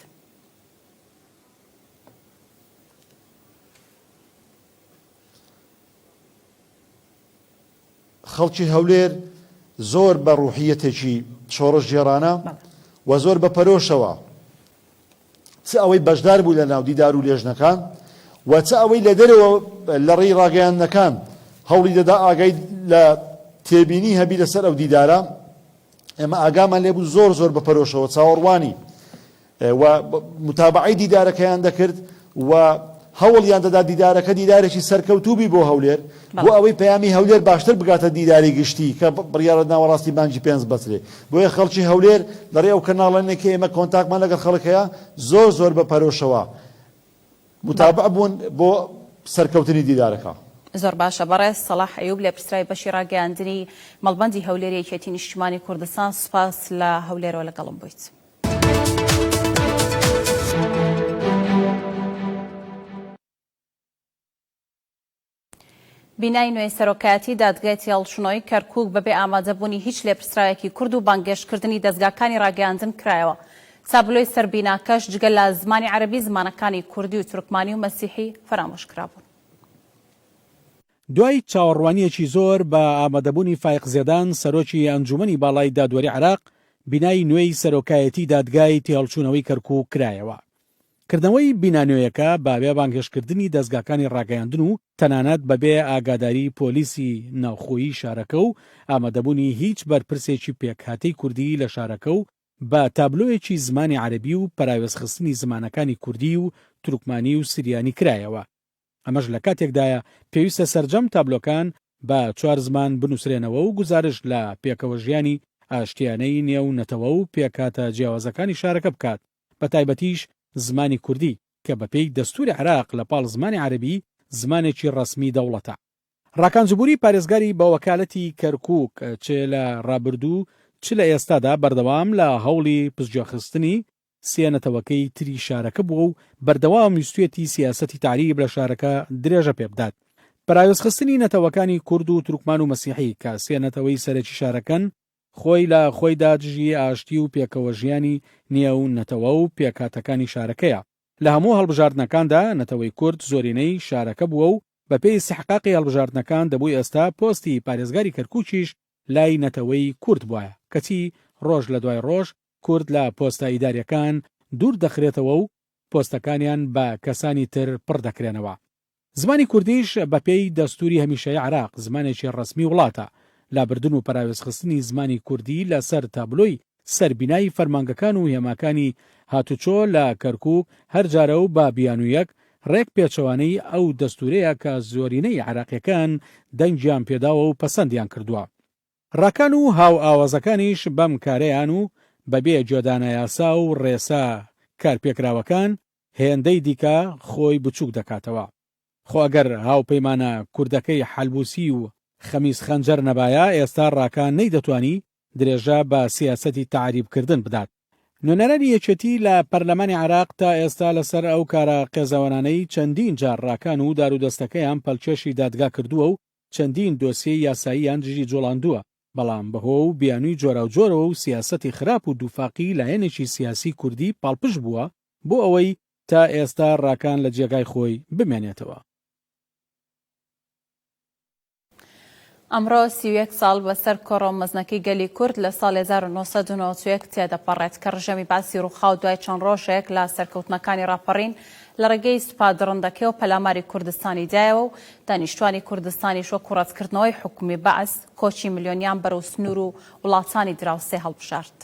خەڵکی هەولێر زۆر بە ڕوحیەتێکی شۆڕشگێڕانە و زۆر بە پەرۆشەوە چ ئەوەی بەشدار بوو لە ناو دیدار و لێژنەکان و چ ئەوەی لە دەرەوە لە ڕێی ڕاگەیاندنەکان هەوڵی دەدا ئاگای لە تێبینی هەبی لەسەر ئەو دیدارە ئێمە ئاگامان لێ بوو زۆر زۆر بە پەرۆشەوە چاوەڕوانی و متابەعەی دیدارەکەیان دەکرد و هەوڵیان دەدا دیدارەکە دیدارێکی سەرکەوتوو بی بۆ هەولێر بۆ ئەوەی پەیامی هەولێر باشتر بگاتە دیداری گشتی کە بڕیارە ناوەڕاستی مانگی پێنج بەسرێ بۆیە خەڵکی هەولێر لەڕێی ئەو کەناڵانەی کە ئێمە کۆنتاکمان لەگەڵ خەڵک هەیە زۆر زۆر بە پەرۆشەوە متابع بوون بۆ سەرکەوتنی دیدارەکە. زۆر باشە بەڕێز سەڵاح ئەیوب لێپرسراوی بەشی ڕاگەیاندنی مەڵبەندی هەولێری یەکێتی نیشتیمانی کوردستان سوپاس لە هەولێرەوە لەگەڵم بوویت. بینای نوێی سەرۆکایەتی دادگای تێهەڵچوونەوەی کەرکووک بەبێ ئامادەبوونی هیچ لێپرسراوێکی کورد و بانگهێشتکردنی دەزگاکانی ڕاگەیاندن کرایەوە. تابلۆی سەر بیناکەش جگە لە زمانی عەرەبی زمانەکانی کوردی و تورکمانی و مەسیحی فەرامۆش کرابوون. دوای چاوەڕوانییەکی زۆر بە ئامادەبوونی فایق زێدان سەرۆکی ئەنجوومەنی باڵای دادوەری عێراق، بینای نوێی سەرۆکایەتی دادگای تێهەڵچوونەوەی کەرکووک کرایەوە. کردنەوەی بینا نوێیەکە بە بێ بانگهێشتکردنی دەزگاکانی ڕاگەیاندن و تەنانەت بەبێ ئاگاداری پۆلیسی ناوخۆیی شارەکە و ئامادەبوونی هیچ بەرپرسێکی پێکهاتەی کوردی لە شارەکە و بە تابلۆیەکی زمانی عەرەبی و پەراوێزخستنی زمانەکانی کوردی و تورکمانی و سریانی کرایەوە. ئەمەش لە کاتێکدایە پێویستە سەرجەم تابلۆکان بە چوار زمان بنووسرێنەوە و گوزارشت لە پێکەوەژیانی ئاشتیانەی نێو نەتەوە و پێکهاتە جیاوازەکانی شارەکە بکات، بەتایبەتیش زمانی کوردی کە بەپێی دەستووری عێراق لە پاڵ زمانی عەرەبی زمانێکی ڕەسمی دەوڵەتە. ڕاکان جبوری پارێزگاری بە وەکالەتی کەرکووک چ لە ڕابردوو چ لە ئێستادا بەردەوام لە هەوڵی پشتگوێخستنی. سێ نەتەوەکەی تری شارەکە بووە و بەردەوام ویستویەتی سیاسەتی تەعریب لە شارەکە درێژە پێبدات. پەراوێزخستنی نەتەوەکانی کورد و تورکمان و مەسیحی کە سێ نەتەوەی سەرەکی شارەکەن، خۆی لە خۆیدا دژی ئاشتی و پێکەوەژیانی نێو نەتەوە و پێکهاتەکانی شارەکەیە. لە هەموو هەڵبژاردنەکاندا نەتەوەی کورد زۆرینەی شارەکە بووە و بەپێی ئیستحقاقی هەڵبژاردنەکان دەبوو ئێستا پۆستی پارێزگاری کەرکوکیش لای نەتەوەی کورد بوایە، کەچی ڕۆژ لە دوای ڕۆژ کورد لە پۆستە ئیداریەکان دوور دەخرێتەوە و پۆستەکانیان بە کەسانی تر پڕ دەکرێنەوە. زمانی کوردیش بە پێی دەستووری هەمیشەیی عێراق زمانێکی ڕەسمی وڵاتە. لابردن و پەراوێزخستنی زمانی کوردی لە سەر تابلۆی سەر بینای فەرمانگەکان و هێماکانی هاتوچۆ لە کەرکووک هەر جارە و بە بیانوویەک ڕێک پێچەوانەی ئەو دەستوورەیە کە زۆرینەی عێراقیەکان دەنگیان پێداوە و پەسەندیان کردووە. ڕاکان و هاوئاوازەکانیش بەم کارەیان و بەبێ گوێدانە یاسا و ڕێسا کارپێکراوەکان هێندەی دیکە خۆی بچووک دەکاتەوە. خۆ ئەگەر هاوپەیمانە کوردەکەی حەلبوسی و خەمیس خەنجەر نەبایە ئێستا ڕاکان نەیدەتوانی درێژە بە سیاسەتی تەعریبکردن بدات. نوێنەرانی یەکێتی لە پەرلەمانی عێراق تا ئێستا لەسەر ئەو کارە قێزەوەنانەی چەندین جار ڕاکان و دارودەستەکەیان پەلکێشی دادگا کردووە و چەندین دۆسیەی یاساییان دژی جوڵاندووە، بەڵام بە هۆ و بیانووی جۆراوجۆرەوە و سیاسەتی خراپ و دووفاقی لایەنێکی سیاسی کوردی پاڵپشت بووە بۆ ئەوەی تا ئێستا ڕاکان لە جێگای خۆی بمێنێتەوە. ئەمڕۆ 31 ساڵ بەسەر کۆڕەوە مەزنەکەی گەلی کورد لە ساڵی 1991 تێدەپەڕێت کە ڕژێمی بەعسی ڕووخا و دوای چەند ڕۆژێک لە سەرکەوتنەکانی ڕاپەڕین لە ڕێگەی سوپا دڕندەکەیەوە پەلاماری کوردستانی دایەوە و دانیشتوانی کوردستانیش وەکو ڕەتکردنەوەی حوکمی بەعس کۆچی ملیۆنیان بەرەو سنوور و وڵاتانی دراوسێ هەڵبژارد.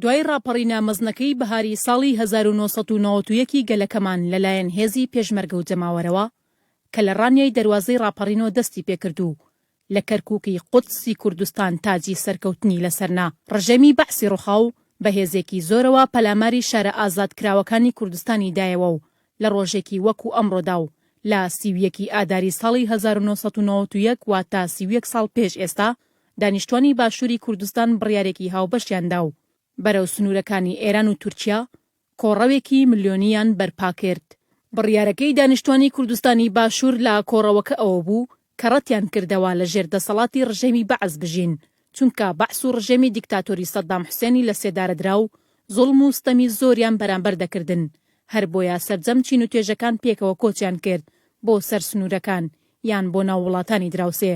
دوای ڕاپەڕینە مەزنەکەی بەهاری ساڵی 1991 ی گەلەکەمان لەلایەن هێزی پێشمەرگە و جەماوەرەوە کە لە ڕانیای دەروازەی ڕاپەڕینەوە دەستی پێکرد و لە کەرکوکی قودسی کوردستان تاجی سەرکەوتنی لەسەر نا، ڕژێمی بەعسی ڕوخا و بە هێزێکی زۆرەوە پەلاماری شارە ئازادکراوەکانی کوردستانی دایەوە و لە ڕۆژێکی وەکو ئەمڕۆدا و لە 31 ی ئاداری ساڵی 1991 واتە 31 ساڵ پێش ئێستا دانیشتوانی باشوری کوردستان بڕیارێکی هاوبەشیان دا و بەرەو سنورەکانی ئێران و تورکیا کۆڕەوێکی ملیۆنییان بەرپا کرد. بڕیارەکەی دانیشتوانی کوردستانی باشور لە کۆڕەوەکە ئەوە بوو کە ڕەتیان کردەوە لە ژێر دەسەڵاتی ڕژێمی بەعس بژین، چونکە بەعس و ڕژێمی دیکتاتۆری سەدام حوسێنی لە سێدارەدراو زوڵم و ستەمی زۆریان بەرامبەر دەکردن، هەر بۆیە سەرجەم چین و توێژەکان پێکەوە کۆچیان کرد بۆ سەر سنورەکان یان بۆ ناو وڵاتانی دراوسێ.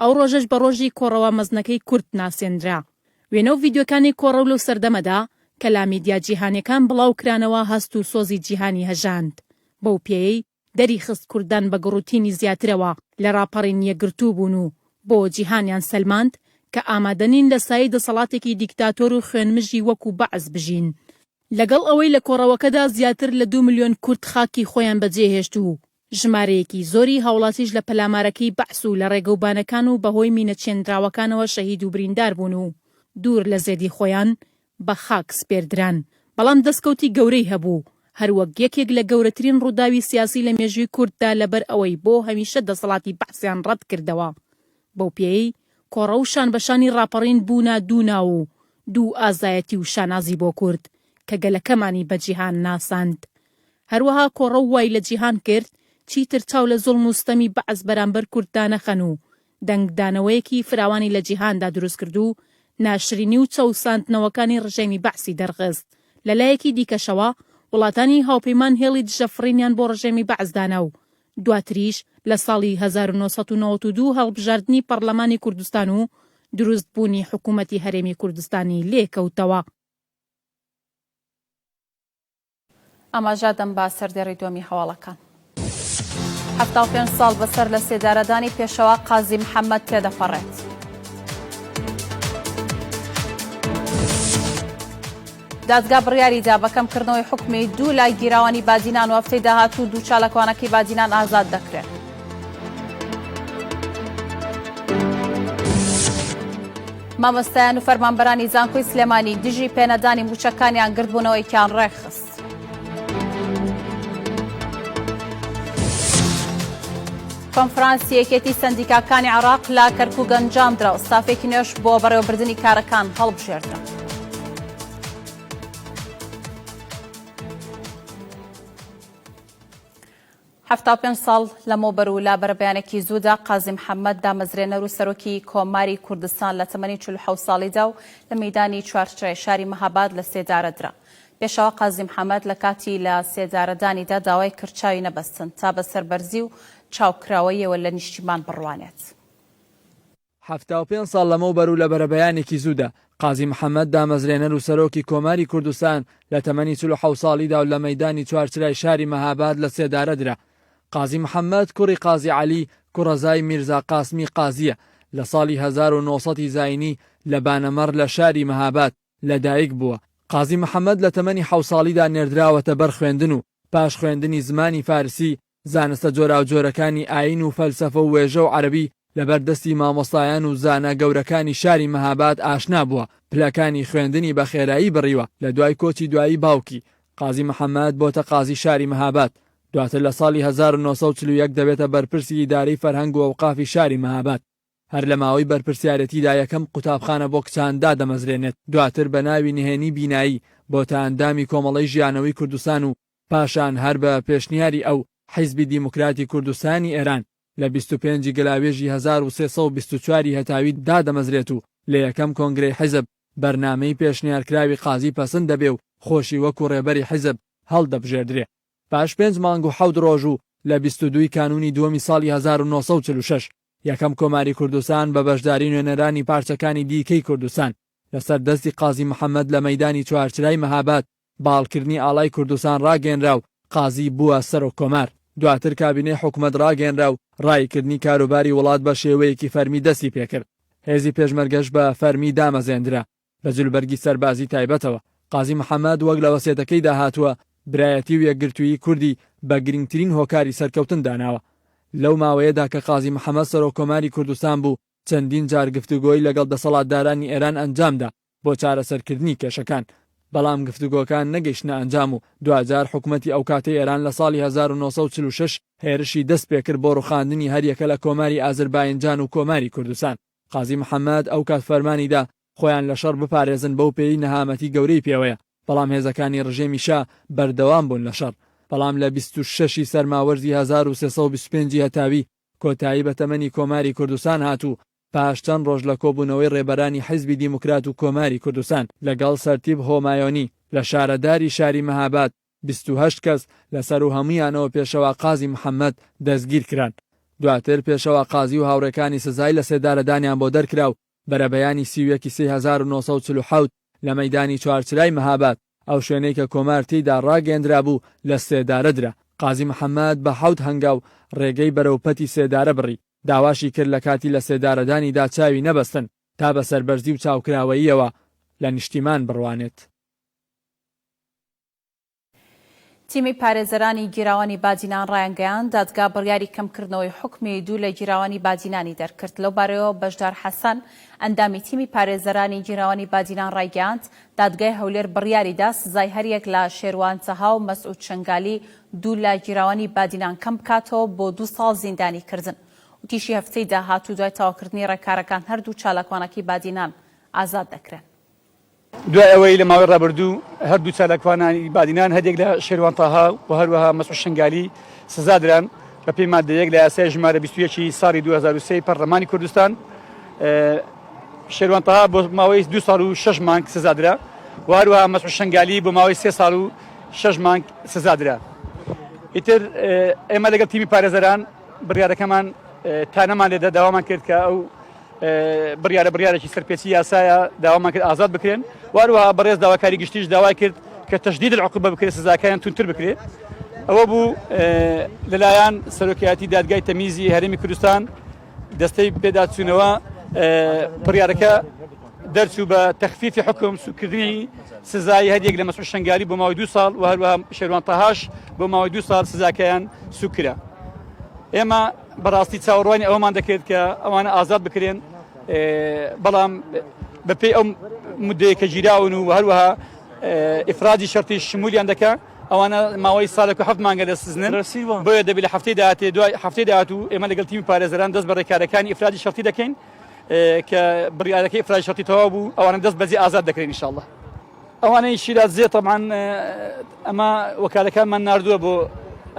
ئەو ڕۆژەش بە ڕۆژی کۆڕەوە مەزنەکەی کورد ناسێنرا. وێنە و ڤیدیۆکانی کۆڕەو لەو سەردەمەدا کە لە میدیا جیهانیەکان بڵاو کرانەوە هەست و سۆزی جیهانی هەژاند، بەو پێیەی دەریخست کوردان بە گڕوتینی زیاترەوە لە ڕاپەڕین یەکگرتوو بوون و بۆ جیهانیان سەلماند کە ئامادە نین لە سایەی دەسەڵاتێکی دیکتاتۆر و خوێنمژی وەکو بەعس بژین. لەگەڵ ئەوەی لە کۆڕەوەکەدا زیاتر لە دوو ملیۆن کورد خاکی خۆیان بەجێهێشت و ژمارەیەکی زۆری هاوڵاتیش لە پەلامارەکەی بەعس و لە ڕێگەوبانەکان و بەهۆی مینە چێنراوەکانەوە شەهید و بریندار بوون و دوور لە زێدی خۆیان بە خاک سپێردران، بەڵام دەستکەوتی گەورەی هەبوو، هەروەک یەکێک لە گەورەترین ڕووداوی سیاسی لە مێژووی کورددا لەبەر ئەوەی بۆ هەمیشە دەسەڵاتی بەعسیان ڕەتکردەوە بەو پێیەی کۆڕەو شانبەشانی ڕاپەڕین بوونە دوو ناو و دوو ئازایەتی و شانازی بۆ کورد کە گەلەکەمانی بە جیهان ناساند. هەروەها کۆڕەو وای لە جیهان کرد چیتر چاو لە زوڵم و ستەمی بەعس بەرامبەر کورد دانەخەن و دەنگدانەوەیەکی فراوانی لە جیهاندا دروستکرد و ناشرینی و چەوساندنەوەکانی ڕژێمی بەعسی دەرخست. لە لایەکی دیکەشەوە وڵاتانی هاوپەیمان هێڵی دژەفڕینیان بۆ ڕژێمی بەعس دانا و دواتریش لە ساڵی 1992 هەڵبژاردنی پەڕلەمانی کوردستان و دروستبوونی حکوومەتی هەرێمی کوردستانی لێکەوتەوە. ئاماژە دەم بە سەردێڕی دووەمی هەواڵەکان. 75 ساڵ بەسەر لە سێدارەدانی پێشەوا قازی محەممەد تێدەپەڕێت. دادگا بڕیاری دا بە کەمکردنەوەی حوکمی دوو لە گیراوانی بادینان و هەفتەی داهاتوو دوو چالاکوانەکەی بادینان ئازاد دەکرێن. مامۆستایان و فەرمانبەرانی زانکۆی سلێمانی دژی پێنەدانی مووچەکانیان گردبوونەوەیەکیان ڕێکخست. کۆنفرانسی یەکێتی سەندیکاکانی عێراق لە کەرکوک ئەنجامدرا و ستافێکی نوێش بۆ بەڕێوەبردنی کارەکان هەڵبژێردرا. 75 ساڵ لەمەوبەر و لە بەرەبەیانێکی زوودا قازی محەممەد دامەزرێنەر و سەرۆکی کۆماری کوردستان لە تەمەنی 47 ساڵیدا و لە مەیدانی چوارچرای شاری مەهاباد لە سێدارە درا. پێشەوا قازی محەمەد لە کاتی لە سێدارەدانیدا داوای کرد چاوی نەبەستن تا بە سەربەرزی و چاوکراوەییەوە لە نیشتیمان بڕوانێت. 75 ساڵ لەمەوبەر و لە بەرەبەیانێکی زوودا، قازی محەمەد دامەزرێنەر و سەرۆکی کۆماری کوردستان لە تەمەنی 47 ساڵیدا و لە مەیدانی چوارچرای شاری مەهاباد لە سێدارە درا. قازی محەمەد کوڕی قازی عەلی کوڕەزای میرزا قاسمی قازییە، لە ساڵی 1900 ی زایینی لە بانەمەڕ لە شاری مەهاباد لە دایک بووە. قازی محەمەد لە تەمەنی حەوت ساڵیدا نێردراوەتە بەر خوێندن و پاش خوێندنی زمانی فارسی، زانستە جۆراوجۆرەکانی ئایین و فەلسەفە و وێژە و عەرەبی لەبەر دەستی مامۆستایان و زانا گەورەکانی شاری مەهاباد ئاشنا بووە، پلەکانی خوێندنی بە خێرایی بڕیوە. لە دوای کۆچی دوایی باوکی، قازی محەمەد بۆتە قازی شاری مەهاباد. دواتر لە ساڵی 1941 دەبێتە بەرپرسی ئیدارەی فەرهەنگ و ئەوقافی شاری مەهاباد. هەر لە ماوەی بەرپرسیارێتیدا یەکەم قوتابخانە بۆ کچان دادەمەزرێنێت، دواتر بە ناوی نهێنی بینایی بۆتە ئەندامی کۆمەڵەی ژیانەوەی کوردستان و پاشان هەر بە پێشنیاری ئەو حیزبی دیموکراتی کوردستانی ئێران لە 25 ی گەلاوێژی 1324 ی هەتاوی دادەمەزرێت و لە یەکەم کۆنگرەی حیزب بەرنامەی پێشنیارکراوی قازی پەسند دەبێ و خۆشی وەکو ڕێبەری حیزب هەڵدەبژێردرێ. پاش پێنج مانگ و حەوت ڕۆژ و لە 22 ی کانوونی دووەمی ساڵی 1946 یەکەم کۆماری کوردستان بە بەشداری نوێنەرانی پارچەکانی دیکەی کوردستان لەسەر دەستی قازی محەمەد لە مەیدانی چوارچرای مەهاباد بە هەڵکردنی ئاڵای کوردستان ڕاگەیەنرا و قازی بووە سەرۆک کۆمار. دواتر کابینەی حکومەت ڕاگەیەنرا و ڕاییکردنی کاروباری وڵات بە شێوەیەکی فەرمی دەستی پێکرد. هێزی پێشمەرگەش بە فەرمی دامەزێندرا. بە جلوبەرگی سەربازی تایبەتەوە. قازی محەمەد وەک لە وەسێتەکەیدا هاتووە، برایەتی و یەکگرتوویی کوردی بە گرینگترین هۆکاری سەرکەوتن داناوە. لەو ماوەیەدا کە قازی محەمەد سەرۆککۆماری کوردستان بوو، چەندین جار گفتوگۆی لەگەڵ دەسەڵاتدارانی ئێران ئەنجامدا بۆ چارەسەرکردنی کێشەکان، بەڵام گفتوگۆکان نەگەیشتنە ئەنجام و دواجار حکومەتی ئەوکاتەی ئێران لە ساڵی 1946 هێرشی دەستپێکرد بۆ ڕوخاندنی هەریەکە لە کۆماری ئازرباینجان و کۆماری کوردستان. قازی محەمەد ئەوکات فەرمانی دا خۆیان لە شەڕ بپارێزن بەو پێیەی نەهامەتی گەورەی پێوەیە، بەڵام هێزەکانی ڕژێمی شا بەردەوام بوون لە شەڕ. بەڵام لە 26 ی سەرماوەرزی 1325 ی هەتاوی کۆتایی بە تەمەنی کۆماری کوردستان هات و پاش چەند ڕۆژ لە کۆبوونەوەی ڕێبەرانی حیزبی دیموکرات و کۆماری کوردستان لەگەڵ سەرتیپ هۆمایۆنی لە شارەداری شاری مەهاباد 28 کەس لە سەروو هەموویانەوە پێشەوا قازی محەمەد دەستگیر کران. دواتر پێشەوا قازی و هاوڕێکانی سزای لەسێدارەدانیان بۆ دەرکرا و بەرەبەیانی 31 ی سێی 1947 لە مەیدانی چوارچرای مەهاباد، ئەو شوێنەی کە کۆمار تێیدا ڕاگەیەندرابوو، لە سێدارە درا. قازی محەمەد بە حەوت هەنگاو ڕێگەی بەرەو پەتی سێدارە بڕی. داواشی کرد لە کاتی لەسێدارەدانیدا چاوی نەبەستن تا بە سەربەرزی و چاوکراوەییەوە لە نیشتیمان بڕوانێت. تیمی پارێزەرانی گیراوانی بادینان ڕایانگەیاند، دادگا بڕیاری کەمکردنەوەی حوکمی دوو لە گیراوانی بادینانی دەرکرد. لەوبارەیەوە بەشدار حەسەن، ئەندامی تیمی پارێزەرانی گیراوانی بادینان ڕایگەیاند، دادگای هەولێر بڕیاریدا سزای هەریەک لە شێروان تەها و مەسعود شەنگالی دوو لە گیراوانی بادینان کەمبکاتەوە بۆ دوو ساڵ زیندانیکردن. وتیشی هەفتەی داهاتوو دوای تەواوکردنی ڕێکارەکان هەردوو چالاکوانەکەی بادینان ئازاد دەکرێن. دوای ئەوەی لە ماوەی ڕابردوو هەردوو چالاکوانانی بادینان هەریەک لە شێروان تاها و هەروەها مەسعود شنگالی سزا دران بە پێی مادە یەک لە یاسای ژمارە 21 ی ساڵی 2003 پەرلەمانی کوردستان شێروان تاها بۆ ماوەی دو ساڵ و شەش مانگ سزا درا و هەروەها مەسعود شنگالی بۆ ماوەی سێ ساڵ و شەش مانگ سزا درا ئیتر ئێمە لەگەڵ تیمی پارێزەران بڕیارەکەمان تانەمان لێدا داوامان کرد کە ئەو بڕیارە بڕیارێکی سەرپێچی یاسایە داوامان کرد ئازاد بکرێن و هەروەها بەڕێز داواکاری گشتیش داوای کرد کە تەشدید العقوبە بکرێت سزاکەیان توندتر بکرێت ئەوە بوو لەلایەن سەرۆکایەتی دادگای تەمیزی هەرێمی کوردستان دەستەی پێداچوونەوە بڕیارەکە دەرچوو بە تەخفیفی حکم سوکردنی سزای هەریەک لە مەسعود شنگالی بۆ ماوەی دو ساڵ و هەروەها شێروان تەهاش بۆ ماوەی دو ساڵ سزاکەیان سوکرا ئێمە بەڕاستی چاوەڕوانی ئەوەمان دەکرد کە ئەوانە ئازاد بکرێن بەڵام بەپێی ئەو مدەیە کە گیراون و هەروەها ئیفراجی شەرتی شمولیان دەکا. ئەوانە ماوەی ساڵێک و حەفت مانگە لە سزنن بۆیە دەبی لە هەفتەی داهاتێ دوای هەفتەی داهاتوو ئێمە لەگەڵ تیمی پارێزەران دەست بە ڕێکارەکانی ئیفراجی شەرتی دەکەین کە بڕیارەکەی ئیفراجی شەرتی تەواو بوو ئەوانە دەست بەجێ ئازاد دەکرێن ئینشاءاللە. ئەوانەی شیرازێ تەبعەن ئەمە وەکالەکانمان ناردووە بۆ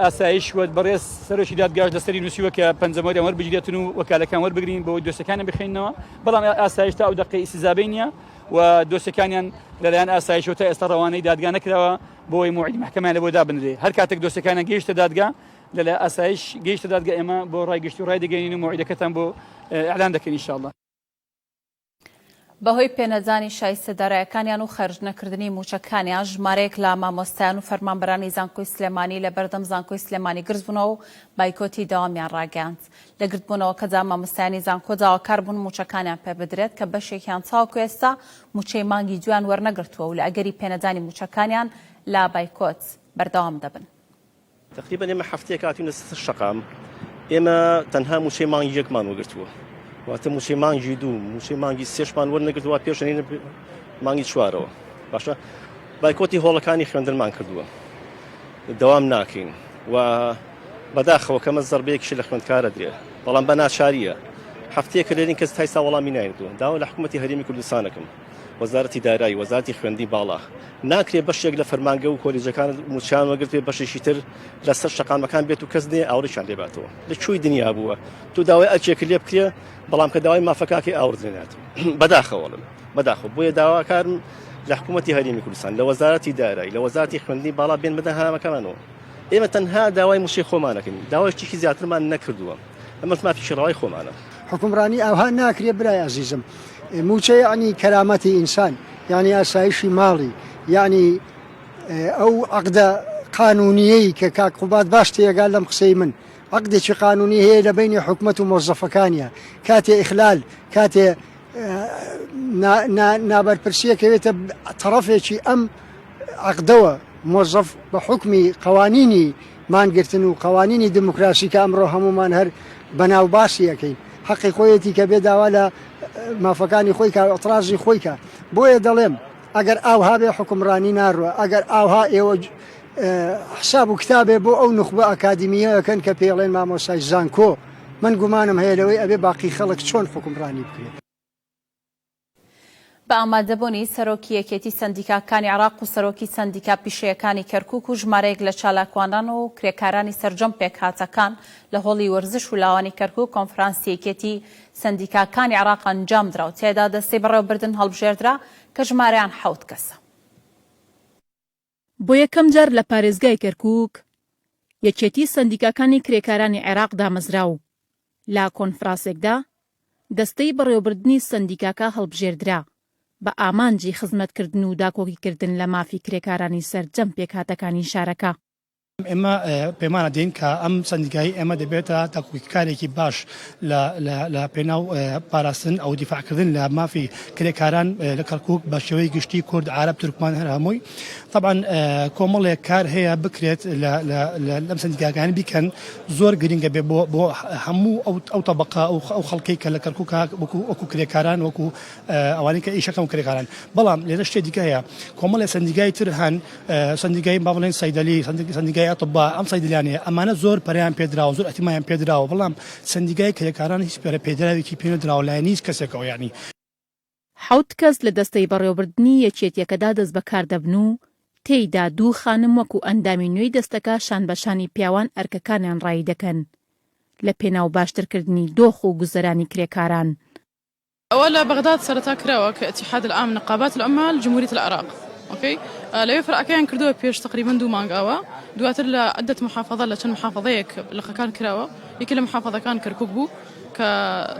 ئاسایش وە بەڕێز سەرۆکی دادگاش لەسەری نووسیوە کە پەنجەمۆریان وەربگرێتن و وەکالەکان وەربگرین بۆ دۆسەکانیان بخینەوە بەڵام ئاسایش تا ئەو دەقەی ئیسیزابەی نییە و دۆسەکانیان لەلایەن ئاسایشەوە تا ئێستا ڕەوانەی دادگا نەکراوە بۆی موعیدی مەحکەمەیان لە بۆ دابنرێ هەر کاتێک دۆسەکانیان گەیشتە دادگا لەلای ئاسایش گەیشتە دادگا ئێمە بۆ ڕای گشتی و ڕای دەگەێنین و موعیدەکەتان بۆ ئیعلان دەکەین ئینشاءاللە. بەهۆی پێنەدانی شایستە دارایەکانیان و خەرجنەکردنی مووچەکانیان، ژمارەیەک لە مامۆستایان و فەرمانبەرانی زانکۆی سلێمانی لە بەردەم زانکۆی سلێمانی گردبوونەوە و بایکۆتی دەوامیان ڕاگەیاند. لە گردبوونەوەکەدا مامۆستایانی زانکۆ داواکار بوون مووچەکانیان پێبدرێت کە بەشێکیان تاوەکو ئێستا مووچەی مانگی دوویان وەرنەگرتووە و لە ئەگەری پێنەدانی مووچەکانیان لە بایکۆت بەردەوام دەبن. تەقریبەن ئێمە هەفتەیەک هاتوینە سەر شەقام ئێمە تەنها موچەی مانگی یەکمان وەگرتووە واتە موچەی مانگی دوو موچەی مانگی سێشمان وەرنەگرتووە پێشەنین مانگی چوارەوە باشە بایکۆتی هۆڵەکانی خوێندنمان کردووە دەوام ناکەین و بەداخەوە کەمە زەربەیەکیش لە خوێندکارە درێ بەڵام بە ناچاریە هەفتەیەکە لێرین کەس تایسا وەڵامی نایردووە داوا لە حکوومەتی هەرێمی کوردستانەکەم وەزارەتی دارایی، وەزارەتی خوێندنی باڵا، ناکرێ بەشێک لە فەرمانگە و کۆلیجەکان مووچەیان وەرگرتبێ بەشێکی تر لەسەر شەقامەکان بێت و کەس نەیە ئاوڕێکیان لێ باتەوە. لە کوێی دنیا بووە تۆ داوای ئەرکێکت لێ بکرێ بەڵام کە داوای مافەکاکەی ئاوڕت لێ ناتەوە. بەداخەوە ئەڵێم بەداخەوە. بۆیە داواکارم لە حکوومەتی هەرێمی کوردستان، لە وەزارەتی دارایی، لە وەزارەتی خوێندنی باڵا بێن بەدەم هەرامەکەمانەوە. ئێمە تەنها داوای مووچەی خۆمان ئەکەین، داوای شتێکی زیاترمان نەکردووە. ئەمەش مافێکی ڕەوای خۆمانە. حوکمڕانی ئاوها ناکرێ برای ئازیزم موچە یەعنی کەرامەتی ئینسان یەعنی ئاسایشی ماڵی یەعنی ئەو عەقدە قانونیەی کە کاک قوباد باش تێگا لەم قسەی من عەقدێکی قانونی هەیە لە بینی حکومەت و مۆزەفەکانە کاتێ ئیخلال کاتێ نابەرپرسیەکەوێتە تەڕەفێکی ئەم عەقدەوە مۆزەف بە حوکمی قەوانینی مانگرتن و قەوانینی دموکراسی کە ئەمڕۆ هەموومان هەر بەناو باسی ئەکەین حەقی خۆیەتی کە بێ داوا لە مافەکانی خۆی کا و ئیعترازی خۆی کا بۆیە دەڵێم ئەگەر ئاوها بێ حوکمڕانی ناڕوا ئەگەر ئاوها ئێوە حساب و کتابێ بۆ ئەو نوخبە ئەکادیمیە ئەکەن کە پێڵێن مامۆستای زانکۆ من گومانم هەیە لەوەی ئەبێ باقی خەڵک چۆن حوکمڕانی بکرێت. بە ئامادەبوونی سەرۆکی یەکێتی سەندیکاکانی عێراق و سەرۆکی سەندیکا پیشەیەکانی کەرکوک و ژمارەیەک لە چالاکوانان و کرێکارانی سەرجەم پێکهاتەکان لە هۆڵی وەرزش و لاوانی کەرکوک کۆنفرانسی یەکێتی سەندیکاکانی عێراق ئەنجامدرا و تیایدا دەستەی بەڕێوەبردن هەڵبژێردرا کە ژمارەیان حەوت کەسە. بۆ یەکەم جار لە پارێزگای کەرکوک یەکێتی سەندیکاکانی کرێکارانی عێراق دامەزرا و لە کۆنفراسێکدا دەستەی بەڕێوەبردنی سەندیکاکە هەڵبژێردرا بە ئامانجی خزمەتکردن و داکۆکیکردن لە مافی کرێکارانی سەرجەم پێکهاتەکانی شارەکە. ئێمە پەیمان ئەدەین کە ئەم سەندیکایەی ئێمە دەبێتە داکۆکیکارێکی باش لە لە پێناو پاراستن ئەو دیفاعکردن لە مافی کرێکاران لە کەرکوک بە شێوەی گشتی کورد، عەرەب، تورکمان هەر هەمووی. تەبعەن کۆمەڵێک کار هەیە بکرێت لە لەم سەندیکاکان بیکەن زۆر گرنگە بێ بۆ بۆ هەموو ئەو ئەو تەبەقە ئەو ئەو خەڵکەی کە لە کەرکوکا وەکو وەکو کرێکاران وەکو ئەوانەی کە ئیشەکەن کرێکاران بەڵام لێرە شتێ دیکە هەیە کۆمەڵێ سەندیکای تر هەن سەندیکای با بڵێن سەیدەلی سەندیکای ئەتبا ئەم سەیدەلیانەیە ئەمانە زۆر پەرەیان پێدراوە زۆر ئەتیمایان پێدراوە بەڵام سەندیکای کرێکاران هیچ پەرە پێدراوێکی پێ نەدراوە لایەن هیچ کەسێکەوە یانی حەوت کەس لە دەستەی بەڕێوەبردنی یەکێتییەکەدا دەستبەکار دەبن و تێیدا دوو خانم وەکو ئەندامی نوێی دەستەکە شانبەشانی پیاوان ئەرکەکانیان ڕایی دەکەن لە پێناو باشترکردنی دۆخ و گوزەرانی کرێکاران. ئەوە لە بەغداد سەرەتا کراوە کە اتحاد العام نقابات العمال جمهوریە العراق ئۆکەی لەوێ فەرعەکەیان کردووە پێش تقریبا دوو مانگ ئاوا دواتر لە عدة محافظە لە چەند محافظەیەک لقەکان کراوە یەکێ لە محافظەکان کەرکوک بوو کە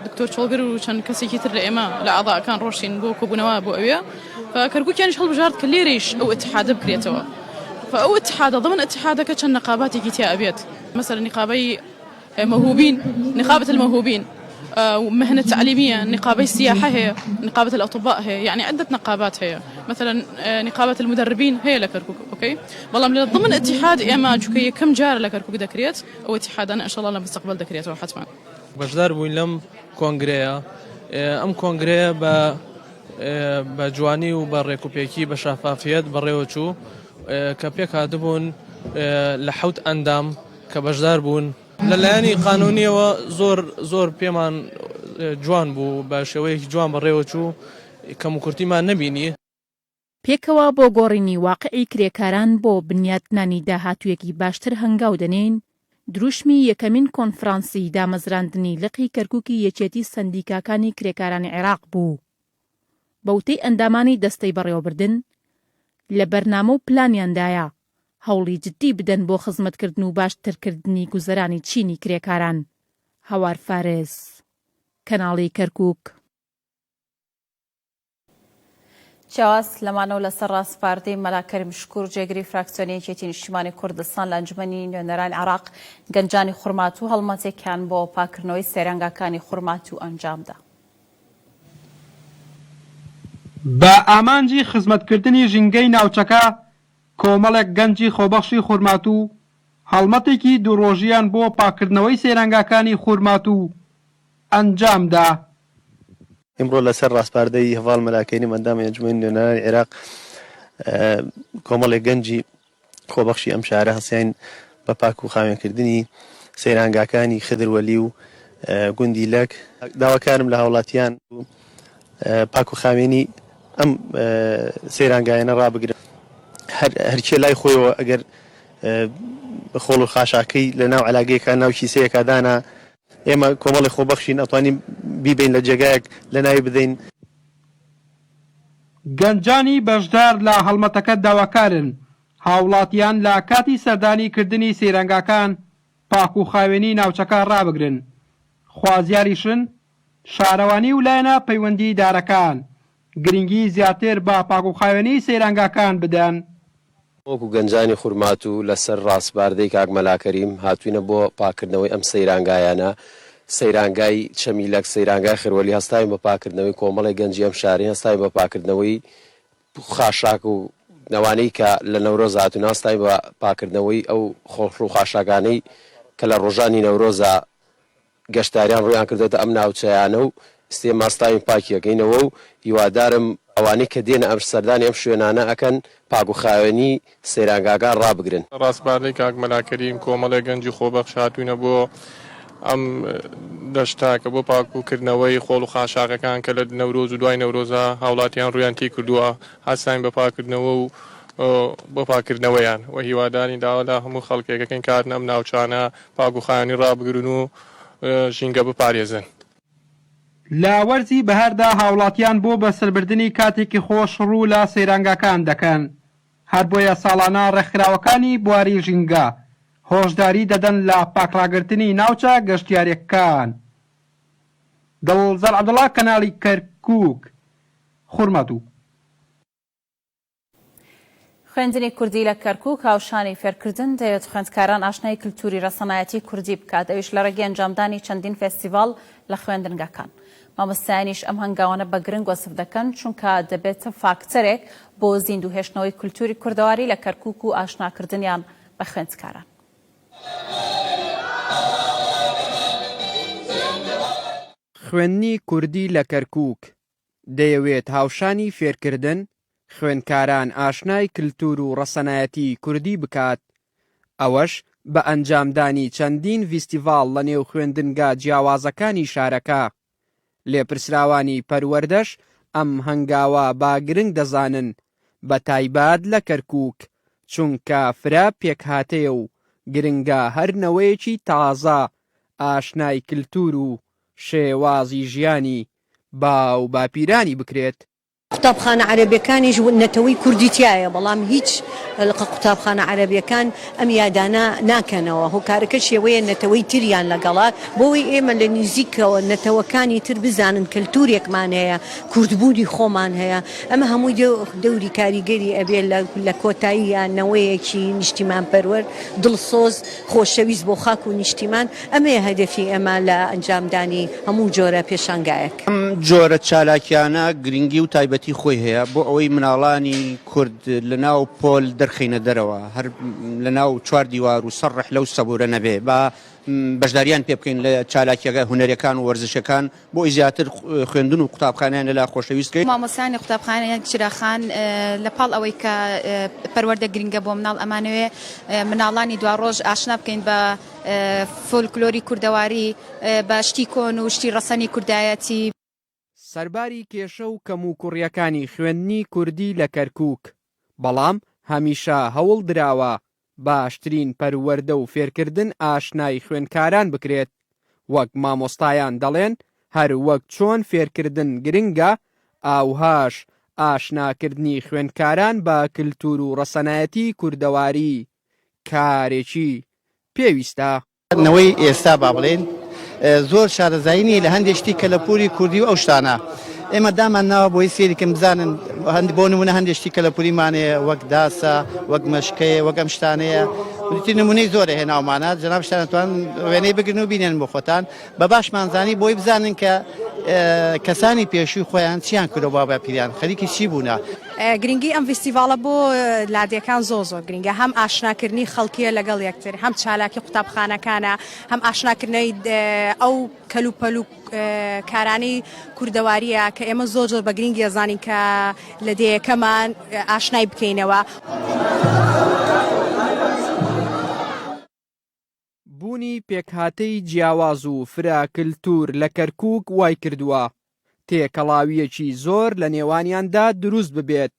دکتۆر چۆڵگر و چەند کەسێکی تر لە ئێمە لە ئاضاکان ڕۆشتین بۆ کۆبوونەوە بۆ ئەوێ فکەرکوکیانیش هەڵبژارد کە لێرەیش ئەو اتحادە بکرێتەوە فئەو اتحادە ضمن اتحادەکە چەند نقاباتێکی تیا ئەبێت مەسەلەن نقابەی مەوهوبین، نقابة الموهوبین، مهنە تعلیمیە، نقابەی سیاحە هەیە، نقابة الأطباء هەیە، یەعنی عدة نقابات هەیە، مەسەلەن نقابة المدربین هەیە لە کەرکوک، ئۆکەی، بەڵام لە ضمن اتحاد ئێمە چونکە یەکەم جارە لە کەرکوک دەکرێت، ئەو اتحادانە ان شاء اللە لە مستقبل دەکرێتەوە حەتمەن. بەشدار بووین لەم کۆنگرەیە، ئەم کۆنگرەیە بە بە جوانی و بە ڕێکوپێکی بە شافافیەت بەڕێوەچوو. کە پێکهاتبوون لە حەوت ئەندام کە بەشدار بوون. لە لایەنی قانونیەوە زۆر زۆر پێمان جوان بوو، بە شێوەیەکی جوان بەڕێوەچوو، کەموکورتیمان نەبینی. پێکەوە بۆ گۆڕینی واقعی کرێکاران بۆ بنیاتنانی داهاتوویەکی باشتر هەنگاو دەنێین، دروشمی یەکەمین کۆنفرانسی دامەزراندنی لقی کەرکوکی یەکێتی سەندیکاکانی کرێکارانی عێراق بوو. بە وتەی ئەندامانی دەستەی بەڕێوەبردن، لە بەرنامە و پلانیاندایە هەوڵی جددی بدەن بۆ خزمەتکردن و باشترکردنی گوزەرانی چینی کرێکاران. هەوار فارس، کەناڵی کەرکوک. جیاواز لەمانەو لەسەر ڕاسپاردەی مەلا کەریم شکور جێگری فراکسیۆنی یەکێتی نیشتیمانی کوردستان لە ئەنجومەنی نوێنەرانی عێراق گەنجانی خورماتوو هەڵمەتێکیان بۆ پاککردنەوەی سەیرانگاکانی خورماتوو ئەنجامدا. بە ئامانجی خزمەتکردنی ژینگەی ناوچەکە، کۆمەڵێک گەنجی خۆبەخشی خورماتوو هەڵمەتێکی دوو ڕۆژییان بۆ پاککردنەوەی سەیرانگاکانی خورماتوو ئەنجامدا. ئیمڕۆ لەسەر ڕاسپاردەی هەڤاڵ مەلا کەریم ئەندامی ئەنجومەنی نوێنەرانی عێراق کۆمەڵێک گەنجی خۆبەخشی ئەم شارە هەستاین بە پاک و خاوێنکردنی سەیرانگاکانی خدر وەلی و گوندی لەک. داواکارم لە هاوڵاتیان پاک و خاوێنی ئەم سەیرانگایانە ڕابگرن. هەرکێ لای خۆیەوە ئەگەر خۆڵ و خاشاکەی لە ناو عەلاگەیەکا ناو کیسەیەکا دانا ئێمە کۆمەڵی خۆبەخشین ئەتوانین بیبەین لە جێگایەک لەناوی بدەین. گەنجانی بەشدار لە هەڵمەتەکە داواکارن هاوڵاتیان لە کاتی سەردانی کردنی سەیرانگاکان پاک و خاوێنی ناوچەکە ڕابگرن، خوازیاریشن شارەوانی و لایەنە پەیوەندی دارەکان گرنگی زیاتر بە پاک و خاوێنی سەیرانگاکان بدەن. وەکو گەنجانی خورماتوو لە سەر ڕاسپاردەی کاک مەلا کەریم هاتووینە بۆ پاککردنەوەی ئەم سەیرانگایانە، سەیرانگای چەمی لەک، سەیرانگای خروەلی، هەستاوین بە پاککردنەوەی کۆمەڵێک گەنجی ئەم شارەین، هەستاوین بە پاککردنەوەی خاشاک و نەوانەی کە لە نەورۆز هاتوون، هەستاوین بە پاککردنەوەی ئەو خۆڵ و خاشاکانەی کە لە ڕۆژانی نەورۆزا گەشتاریان ڕوویان کردۆتە ئەم ناوچەیانە و ئیستێ ماستاوین پاکی ئەکەینەوە و هیوادارم ئەوانەی کە دێنە ئەم سەردانی ئەم شوێنانە ئەکەن پاک و خاوێنی سەیرانگاکان ڕابگرن. ڕاسپاردەی کاک مەلا کەریم کۆمەڵێک گەنجی خۆبەخش هاتووینە بۆ ئەم دەشتە کە بۆ پاکوکردنەوەی خۆڵ و خاشاکەکان کە لە نەورۆز و دوای نەورۆزا هاوڵاتیان ڕوویان تیکردووە هەستاین بە پاکردنەوە و بۆ پاکردنەوەیان و هیوادارین داوا لە هەموو خەڵکێک ئەکەین کە هاتنە ئەم ناوچانە پاک و خاوێنی ڕابگرن و ژینگە بپارێزن. لە وەرزی بەهاردا هاوڵاتیان بۆ بەسەربردنی کاتێکی خۆش ڕوو لە سەیرانگاکان دەکەن، هەر بۆیە ساڵانە ڕێکخراوەکانی بواری ژینگە هۆشداری دەدەن لە پاکڕاگرتنی ناوچە گەشتیاریەکان. دڵزار عەبدوڵا، کەناڵی کەرکوک، خورماتوو. خوێندنی کوردی لە کەرکوک هاوشانی فێرکردن دەیەوێت خوێندکاران ئاشنای کلتوری رەسەنایەتی کوردی بکات ئەویش لە ڕێگەی ئەنجامدانی چەندین فێستیڤاڵ لە خوێندنگەکان. مامۆستایانیش ئەم هەنگاوانە بە گرنگ وەسف دەکەن چونکە دەبێتە فاکتەرێک بۆ زیندوو هێشتنەوەی کلتوری کوردەواری لە کەرکوک و ئاشناکردنیان بە خوێندکاران. خوێندنی کوردی لە کەرکوک دەیەوێت هاوشانی فێرکردن، خوێندکاران ئاشنای کلتور و ڕەسەنایەتی کوردی بکات، ئەوەش بە ئەنجامدانی چەندین ڤیستیڤاڵ لەنێو خوێندنگا جیاوازەکانی شارەکە. لێپرسراوانی پەروەردەش ئەم هەنگاوە بە گرنگ دەزانن، بەتایبەت لە کەرکوک، چونکە فرە پێکهاتەیە و گرنگە هەر نەوەیەکی تازە ئاشنای کلتور و شێوازی ژیانی باو باپیرانی بکرێت. قوتابخانە عەرەبیەکانیش نەتەوەی کوردی تیایە بەڵام هیچ لقە قوتابخانە عەرەبیەکان ئەم یادانە ناکەنەوە هۆکارەکەش ئەوەیە نەتەوەی تریان لەگەڵە بۆوەی ئێمە لە نیزیکەوە نەتەوەکانی تر بزانن کەلتورێکمان هەیە کوردبوونی خۆمان هەیە ئەمە هەمووی دەوری کاریگەری ئەبێ لە کۆتاییا نەوەیەکی نیشتیمانپەروەر دڵسۆز خۆشەویست بۆ خاک و نیشتیمان، ئەمەیە هەدەفی ئێمە لە ئەنجامدانی هەموو جۆرە پێشانگایەک. ئەم جۆرە چالاکیانە گرنگی و تایبەتی. تایبەتی خۆی هەیە بۆ ئەوەی مناڵانی کورد لە ناو پۆل دەرخەینە دەرەوە هەر لە ناو چوار دیوار و سەر ڕەحلە و سەبورە نەبێ با بەشداریان پێ بکەین لە چالاکیەکە هونەریەکان و وەرزشەکان بۆ ئەوەی زیاتر خوێندن و قوتابخانەیان لەلا خۆشەویست کەین. مامۆستایانی قوتابخانەی چراخان لە پاڵ ئەوەی کە پەروەردە گرنگە بۆ مناڵ ئەمانەوێ مناڵانی دواڕۆژ ئاشنا بکەین بە فۆلکلۆری کوردەواری بە شتی کۆن و شتی ڕەسەنی کوردایەتی. سەرباری کێشە و کەموکوڕییەکانی خوێندنی کوردی لە کەرکووک، بەڵام هەمیشە هەوڵ دراوە باشترین پەروەردە و فێرکردن ئاشنای خوێندکاران بکرێت، وەک مامۆستایان دەڵێن هەر وەک چۆن فێرکردن گرنگە، ئاوهاش ئاشناکردنی خوێندکاران بە کلتور و ڕەسەنایەتی کوردەواری کارێکی پێویستە. نەوەی ئێستا با بڵێین زۆر شارەزایی نییە لە هەندێک شتی کەلەپوری کوردی و ئەو شتانە ئێمە دامان ناوە بۆی سێری کەم بزانن هەند بۆ نمونە هەندێک شتی کەلەپوریمانەیە وەک داسە وەک مەشکەیە وەک ئەم شتانەیە وتی نمونەی زۆرە هێناومانە جەناب شتان توان وێنەی بگرن و بینێن بۆ خۆتان بە باشمان زانی بۆی بزانن کە کەسانی پێشووی خۆیان چیان کردوە با باپیران خەریکی چی بوونە. گرنگی ئەم ڤیستیڤاڵە بۆ لادێکان زۆر زۆر گرنگە هەم ئاشناکردنی خەڵکیە لەگەڵ یەکتر هەم چالاکی قوتابخانەکانە هەم ئاشناکردنەوەی ئەو کەلوپەل و کارانەی کوردەواریە کە ئێمە زۆر زۆر بە گرنگی ئەزانین کە لە دێیەکەمان ئاشنای بکەینەوە. بوونی پێکهاتەی جیاواز و فرە کلتور لە کەرکوک وایکردووە تێکەڵاوییەکی زۆر لە نێوانیاندا دروست ببێت،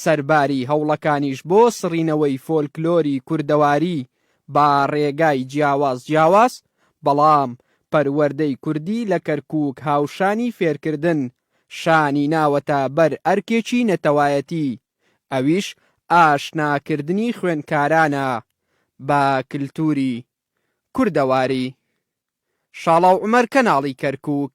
سەرباری هەوڵەکانیش بۆ سڕینەوەی فۆلکلۆری کوردەواری بە ڕێگای جیاواز جیاواز، بەڵام پەروەردەی کوردی لە کەرکوک هاوشانی فێرکردن شانی ناوەتە بەر ئەرکێکی نەتەوایەتی، ئەویش ئاشناکردنی خوێندکارانە بە کلتوری کوردەواری. شاڵاو عومەر کەناڵی کەرکوک.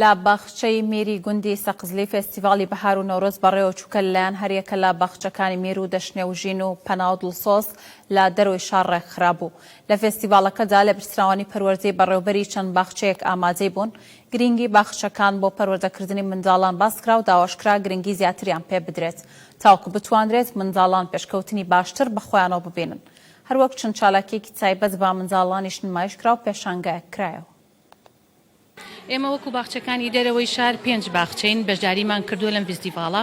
لە باخچەی میری گوندی سەقزلی فێستیڤاڵی بەهار و نەورۆز بەڕێوەچوو کە لەلایەن هەریەکە لە باخچەکانی میر و دەشنێ و ژین و پەنا و دڵسۆز لە دەرەوەی شار ڕێکخرابوو. لە فێستیڤاڵەکەدا لێپرسراوانی پەروەردەی بەڕێوەبەری چەند باخچەیەک ئامادەی بوون. گرینگی باخچەکان بۆ پەروەردەکردنی منداڵان باسکرا و داواشکرا گرنگی زیاتریان پێ بدرێت تاوەکو بتوانرێت منداڵان پێشکەوتنی باشتر بەخۆیانەوە ببینن. هەروەک چەند چالاکییەکی تایبەت بە منداڵانیش نمایشکرا و پێشانگایەک کرایەوە. ئێمە وەکو باخچەکانی دەرەوەی شار پێنج باخچەین بەشداریمان کردووە لەم ڤیستیڤاڵە.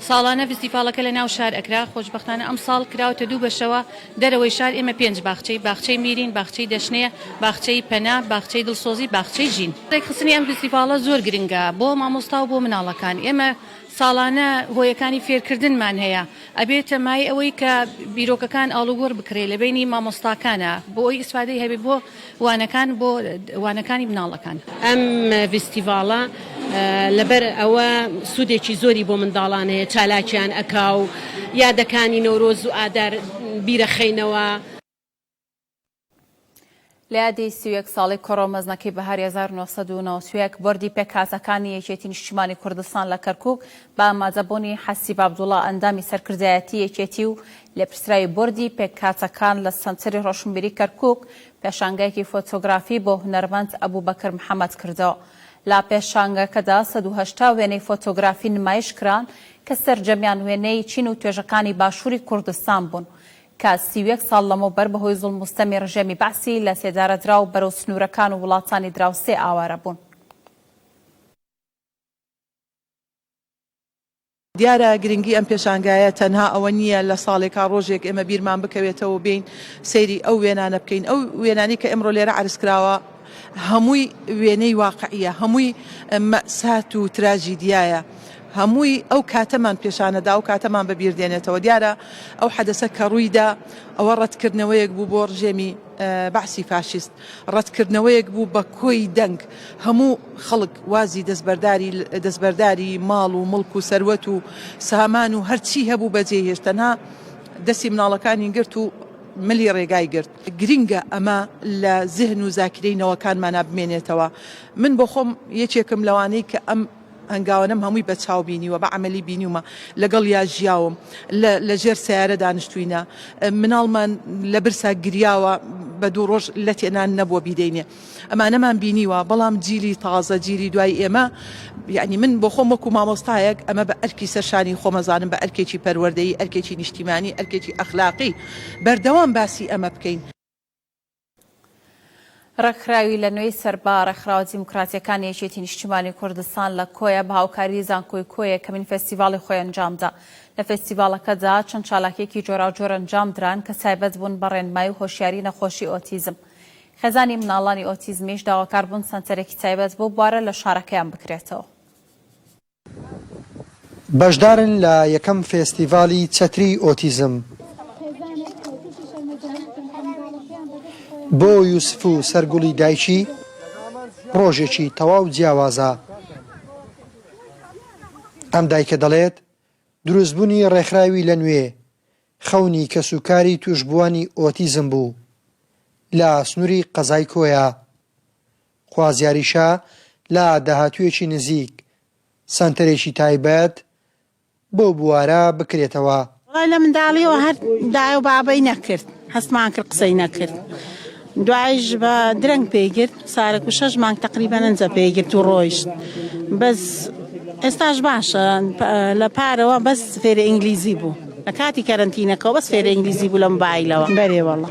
ساڵانە ڤیستیڤاڵەکە لە ناو شار ئەکرا، خۆشبەختانە ئەمساڵ کراوەتە دوو بەشەوە، دەرەوەی شار ئێمە پێنج باخچەی، باخچەی میرین، باخچەی دەشنێ، باخچەی پەنا، باخچەی دڵسۆزی، باخچەی ژین. ڕێکخستنی ئەم ڤیستیڤاڵە زۆر گرنگە بۆ مامۆستا و بۆ مناڵەکان، ئێمە ساڵانە هۆیەکانی فێرکردنمان هەیە، ئەبێتە مایەی ئەوەی کە بیرۆکەکان ئاڵوگۆڕ بکرێ لە بەینی مامۆستاکانا بۆ ئەوەی ئیسفادەی هەبێ بۆ وانەکان بۆ وانەکانی مناڵەکان. ئەم ڤیستیڤاڵە لەبەر ئەوە سوودێکی زۆری بۆ منداڵان هەیە، چالاکیان ئەکا و یادەکانی نەورۆز و ئادار بیرەخەینەوە. لە یادی 31 ساڵەی کۆڕەوە مەزنەکەی بەهاری 1991 بۆردی پێکهاتەکانی یەکێتی نیشتیمانی کوردستان لە کەرکوک بە ئامادەبوونی حەسیب عەبدوڵا ئەندامی سەرکردایەتی یەکێتی و لێپرسراوی بۆردی پێکهاتەکان لە سەنتەری ڕۆشنبیری کەرکوک پێشانگایەکی فۆتۆگرافی بۆ هونەرمەند ئەبوبەکر محەمەد کردەوە. لە پێشانگەکەدا 180 وێنەی فۆتۆگرافی نمایش کران کە سەرجەمیان وێنەی چین و توێژەکانی باشووری کوردستان بوون کە 31 ساڵ لەمەوبەر بەهۆی زوڵم و ستەمی ڕژێمی بەعسی لە سێدارەدرا و بەرەو سنوورەکان و وڵاتانی دراوسێ ئاوارە بوون. دیارە گرنگی ئەم پێشانگایە تەنها ئەوە نییە لە ساڵێکا ڕۆژێک ئێمە بیرمان بکەوێتەوە و بێین سەیری ئەو وێنانە بکەین، ئەو وێنانەی کە ئێمڕۆ لێرە عەرز کراوە هەمووی وێنەی واقعیە، هەمووی مەئسات و تراژیدیایە، هەمووی ئەو کاتەمان پێشانەدا، ئەو کاتەمان بە بیر دێنێتەوە. دیارە ئەو حەدەسە کە ڕوویدا ئەوە ڕەتکردنەوەیەک بوو بۆ ڕژێمی بەعسی فاشیست، ڕەتکردنەوەیەک بوو بە کۆی دەنگ هەموو خەڵک وازی دەستبەرداری دەستبەرداری ماڵ و مڵک و سەروەت و سامان و هەرچی هەبوو بەجێی هێشت تەنها دەستی مناڵەکانی گرت و ملی ڕێگای گرت. گرنگە ئەمە لە زهن و زاکرەی نەوەکانمانا بمێنێتەوە. من بۆ خۆم یەکێکم لەوانەی کە ئەم هەنگاوانەم هەمووی بە چاو بینیوە، بە عەمەلی بینیومە، لەگەڵیا ژیاوم، لە لە ژێر سەیارە دانیشتووینە، مناڵمان لە برسا گریاوە، بە دوو ڕۆژ لەتێ نان نەبووە بیدەینێ ئەمانەمان بینیوە بەڵام جیلی تازە جیلی دوای ئێمە یعنی من بۆ خۆم وەکو مامۆستایەک ئەمە بە ئەرکی سەرشانی خۆمەزانم بە ئەرکێکی پەروەردەیی ئەرکێکی نیشتیمانی ئەرکێکی ئەخلاقی بەردەوام باسی ئەمە بکەین. ڕێکخراوی لە نوێی سەر بە ڕێکخراوە دیموکراتیەکانی یەکێتی نیشتیمانی کوردستان لە کۆیە بە هاوکاری زانکۆی کۆیە یەکەمین فێستیڤاڵی خۆی ئەنجامدا. لە فێستیڤاڵەکەدا چەند چالاکیەکی جۆراوجۆر ئەنجامدران کە تایبەت بوون بە ڕێنمایی و هۆشیاری نەخۆشی ئۆتیزم. خێزانی مناڵانی ئۆتیزمیش داواکار بوون سەنتەرێکی تایبەت بەو بوارە لە شارەکەیان بکرێتەوە. بەشدارن لە یەکەم فێستیڤاڵی چەتری ئۆتیزم. بۆ یوسف و سەرگوڵی دایکی ڕۆژێکی تەواو جیاوازە. ئەم دایکە دەڵێت، دروستبوونی ڕێکخراوی لە نوێ خەونی کەسوکاری تووشبووانی ئۆتیزم بوو لە سنووری قەزای کۆیە. خوازیاریشە لە داهاتوویەکی نزیک سەنتەرێکی تایبەت بەو بوارە بکرێتەوە. وەڵای لە منداڵیەوە هەر دایە و بابەی نەکرد هەستمان کرد قسەی نەکرد دوایش بە درەنگ پێی گرت سارەک و شەش مانگ تقریبا ئەنجە پێی گرت و ڕۆیشت بەس ئێستاش باشە لە پارەوە بەس فێرە ئینگلیزی بوو لە کاتی کەرەنتینەکەەوە بەس فێرە ئینگلیزی بوو لە مۆبایلەوە بەرێ وەڵا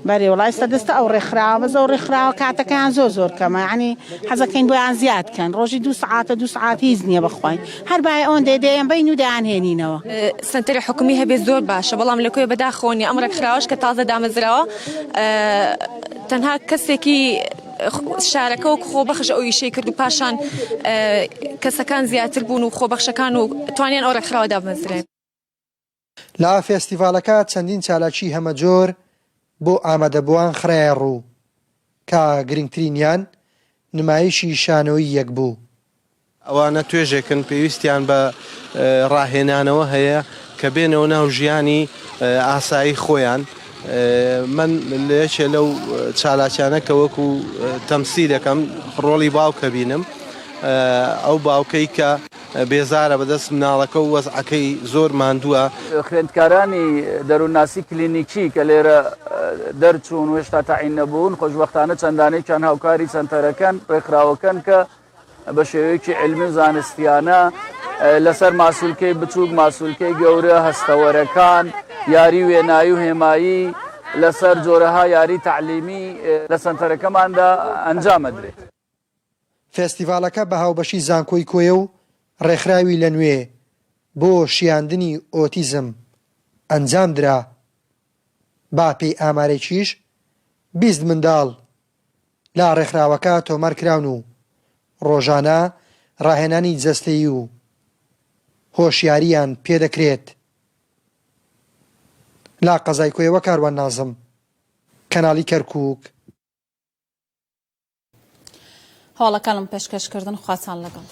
بەرێ وەڵا ئێستا دەستە ئەو ڕێکخراوە بەس ئەو ڕێکخراوە کاتەکەیان زۆر زۆر کەمە یعنی حەزەکەین بۆیان زیاد کەن ڕۆژی دوو سعاتە دوو سعات هیچ نییە بەخوای هەر بای ئەوەندەی دەیان بین و دەیان هێنینەوە. سەنتەری حکومی هەبێت زۆر باشە بەڵام لە کۆیە بەداخەوە نیە ئەم ڕێکخراوەش کە تازە دامەزراوە تەنها کەسێکی شارەکە وەک خۆبەخش ئەو ئیشەی کرد و پاشان کەسەکان زیاتر بوون و خۆبەخشەکان و توانیان ئەو ڕێکخراوە دابمەزرێن. لە فێستیڤاڵەکە چەندین چالاکیی هەمەجۆر بۆ ئامادەبووان خرایە ڕوو، کە گرنگترینیان نمایشی شانۆییەک بوو. ئەوانە توێژێکن پێویستیان بە ڕاهێنانەوە هەیە کە بێنەوە ناو ژیانی ئاسایی خۆیان. من لە یەکێ لەو چالاکیانە کە وەکو تەمسیلەکەم ڕۆڵی باوکە بینم ئەو باوکەی کە بێزارە بەدەست مناڵەکە و وەزعەکەی زۆر ماندووە. خوێندکارانی دەروونناسی کلینیکی کە لێرە دەرچوون و هێشتا تەعین نەبوون، خۆشبەختانە چەندانێکیان هاوکاری سەنتەرەکەن، ڕێکخراوەکەن کە بە شێوەیەکی عیلمی و زانستیانە لەسەر ماسولکەی بچووک، ماسولکەی گەورە، هەستەوەرەکان، یاری وێنایی و هێمایی، لەسەر جۆرەها یاری تەعلیمی لە سەنتەرەکەماندا ئەنجام ئەدرێت. فێستیڤاڵەکە بە هاوبەشی زانکۆی کۆیە و ڕێکخراوی لە نوێ بۆ شیاندنی ئۆتیزم ئەنجامدرا، بە پێی ئامارێکیش 20 منداڵ لە ڕێکخراوەکە تۆمارکراون و ڕۆژانە ڕاهێنانی جەستەیی و هۆشیارییان پێدەکرێت. لە قەزای کۆیەوە کاروان نازم، کەناڵی کەرکوک. هەواڵەکانم پێشکەش کردن خواتان لەگەڵ.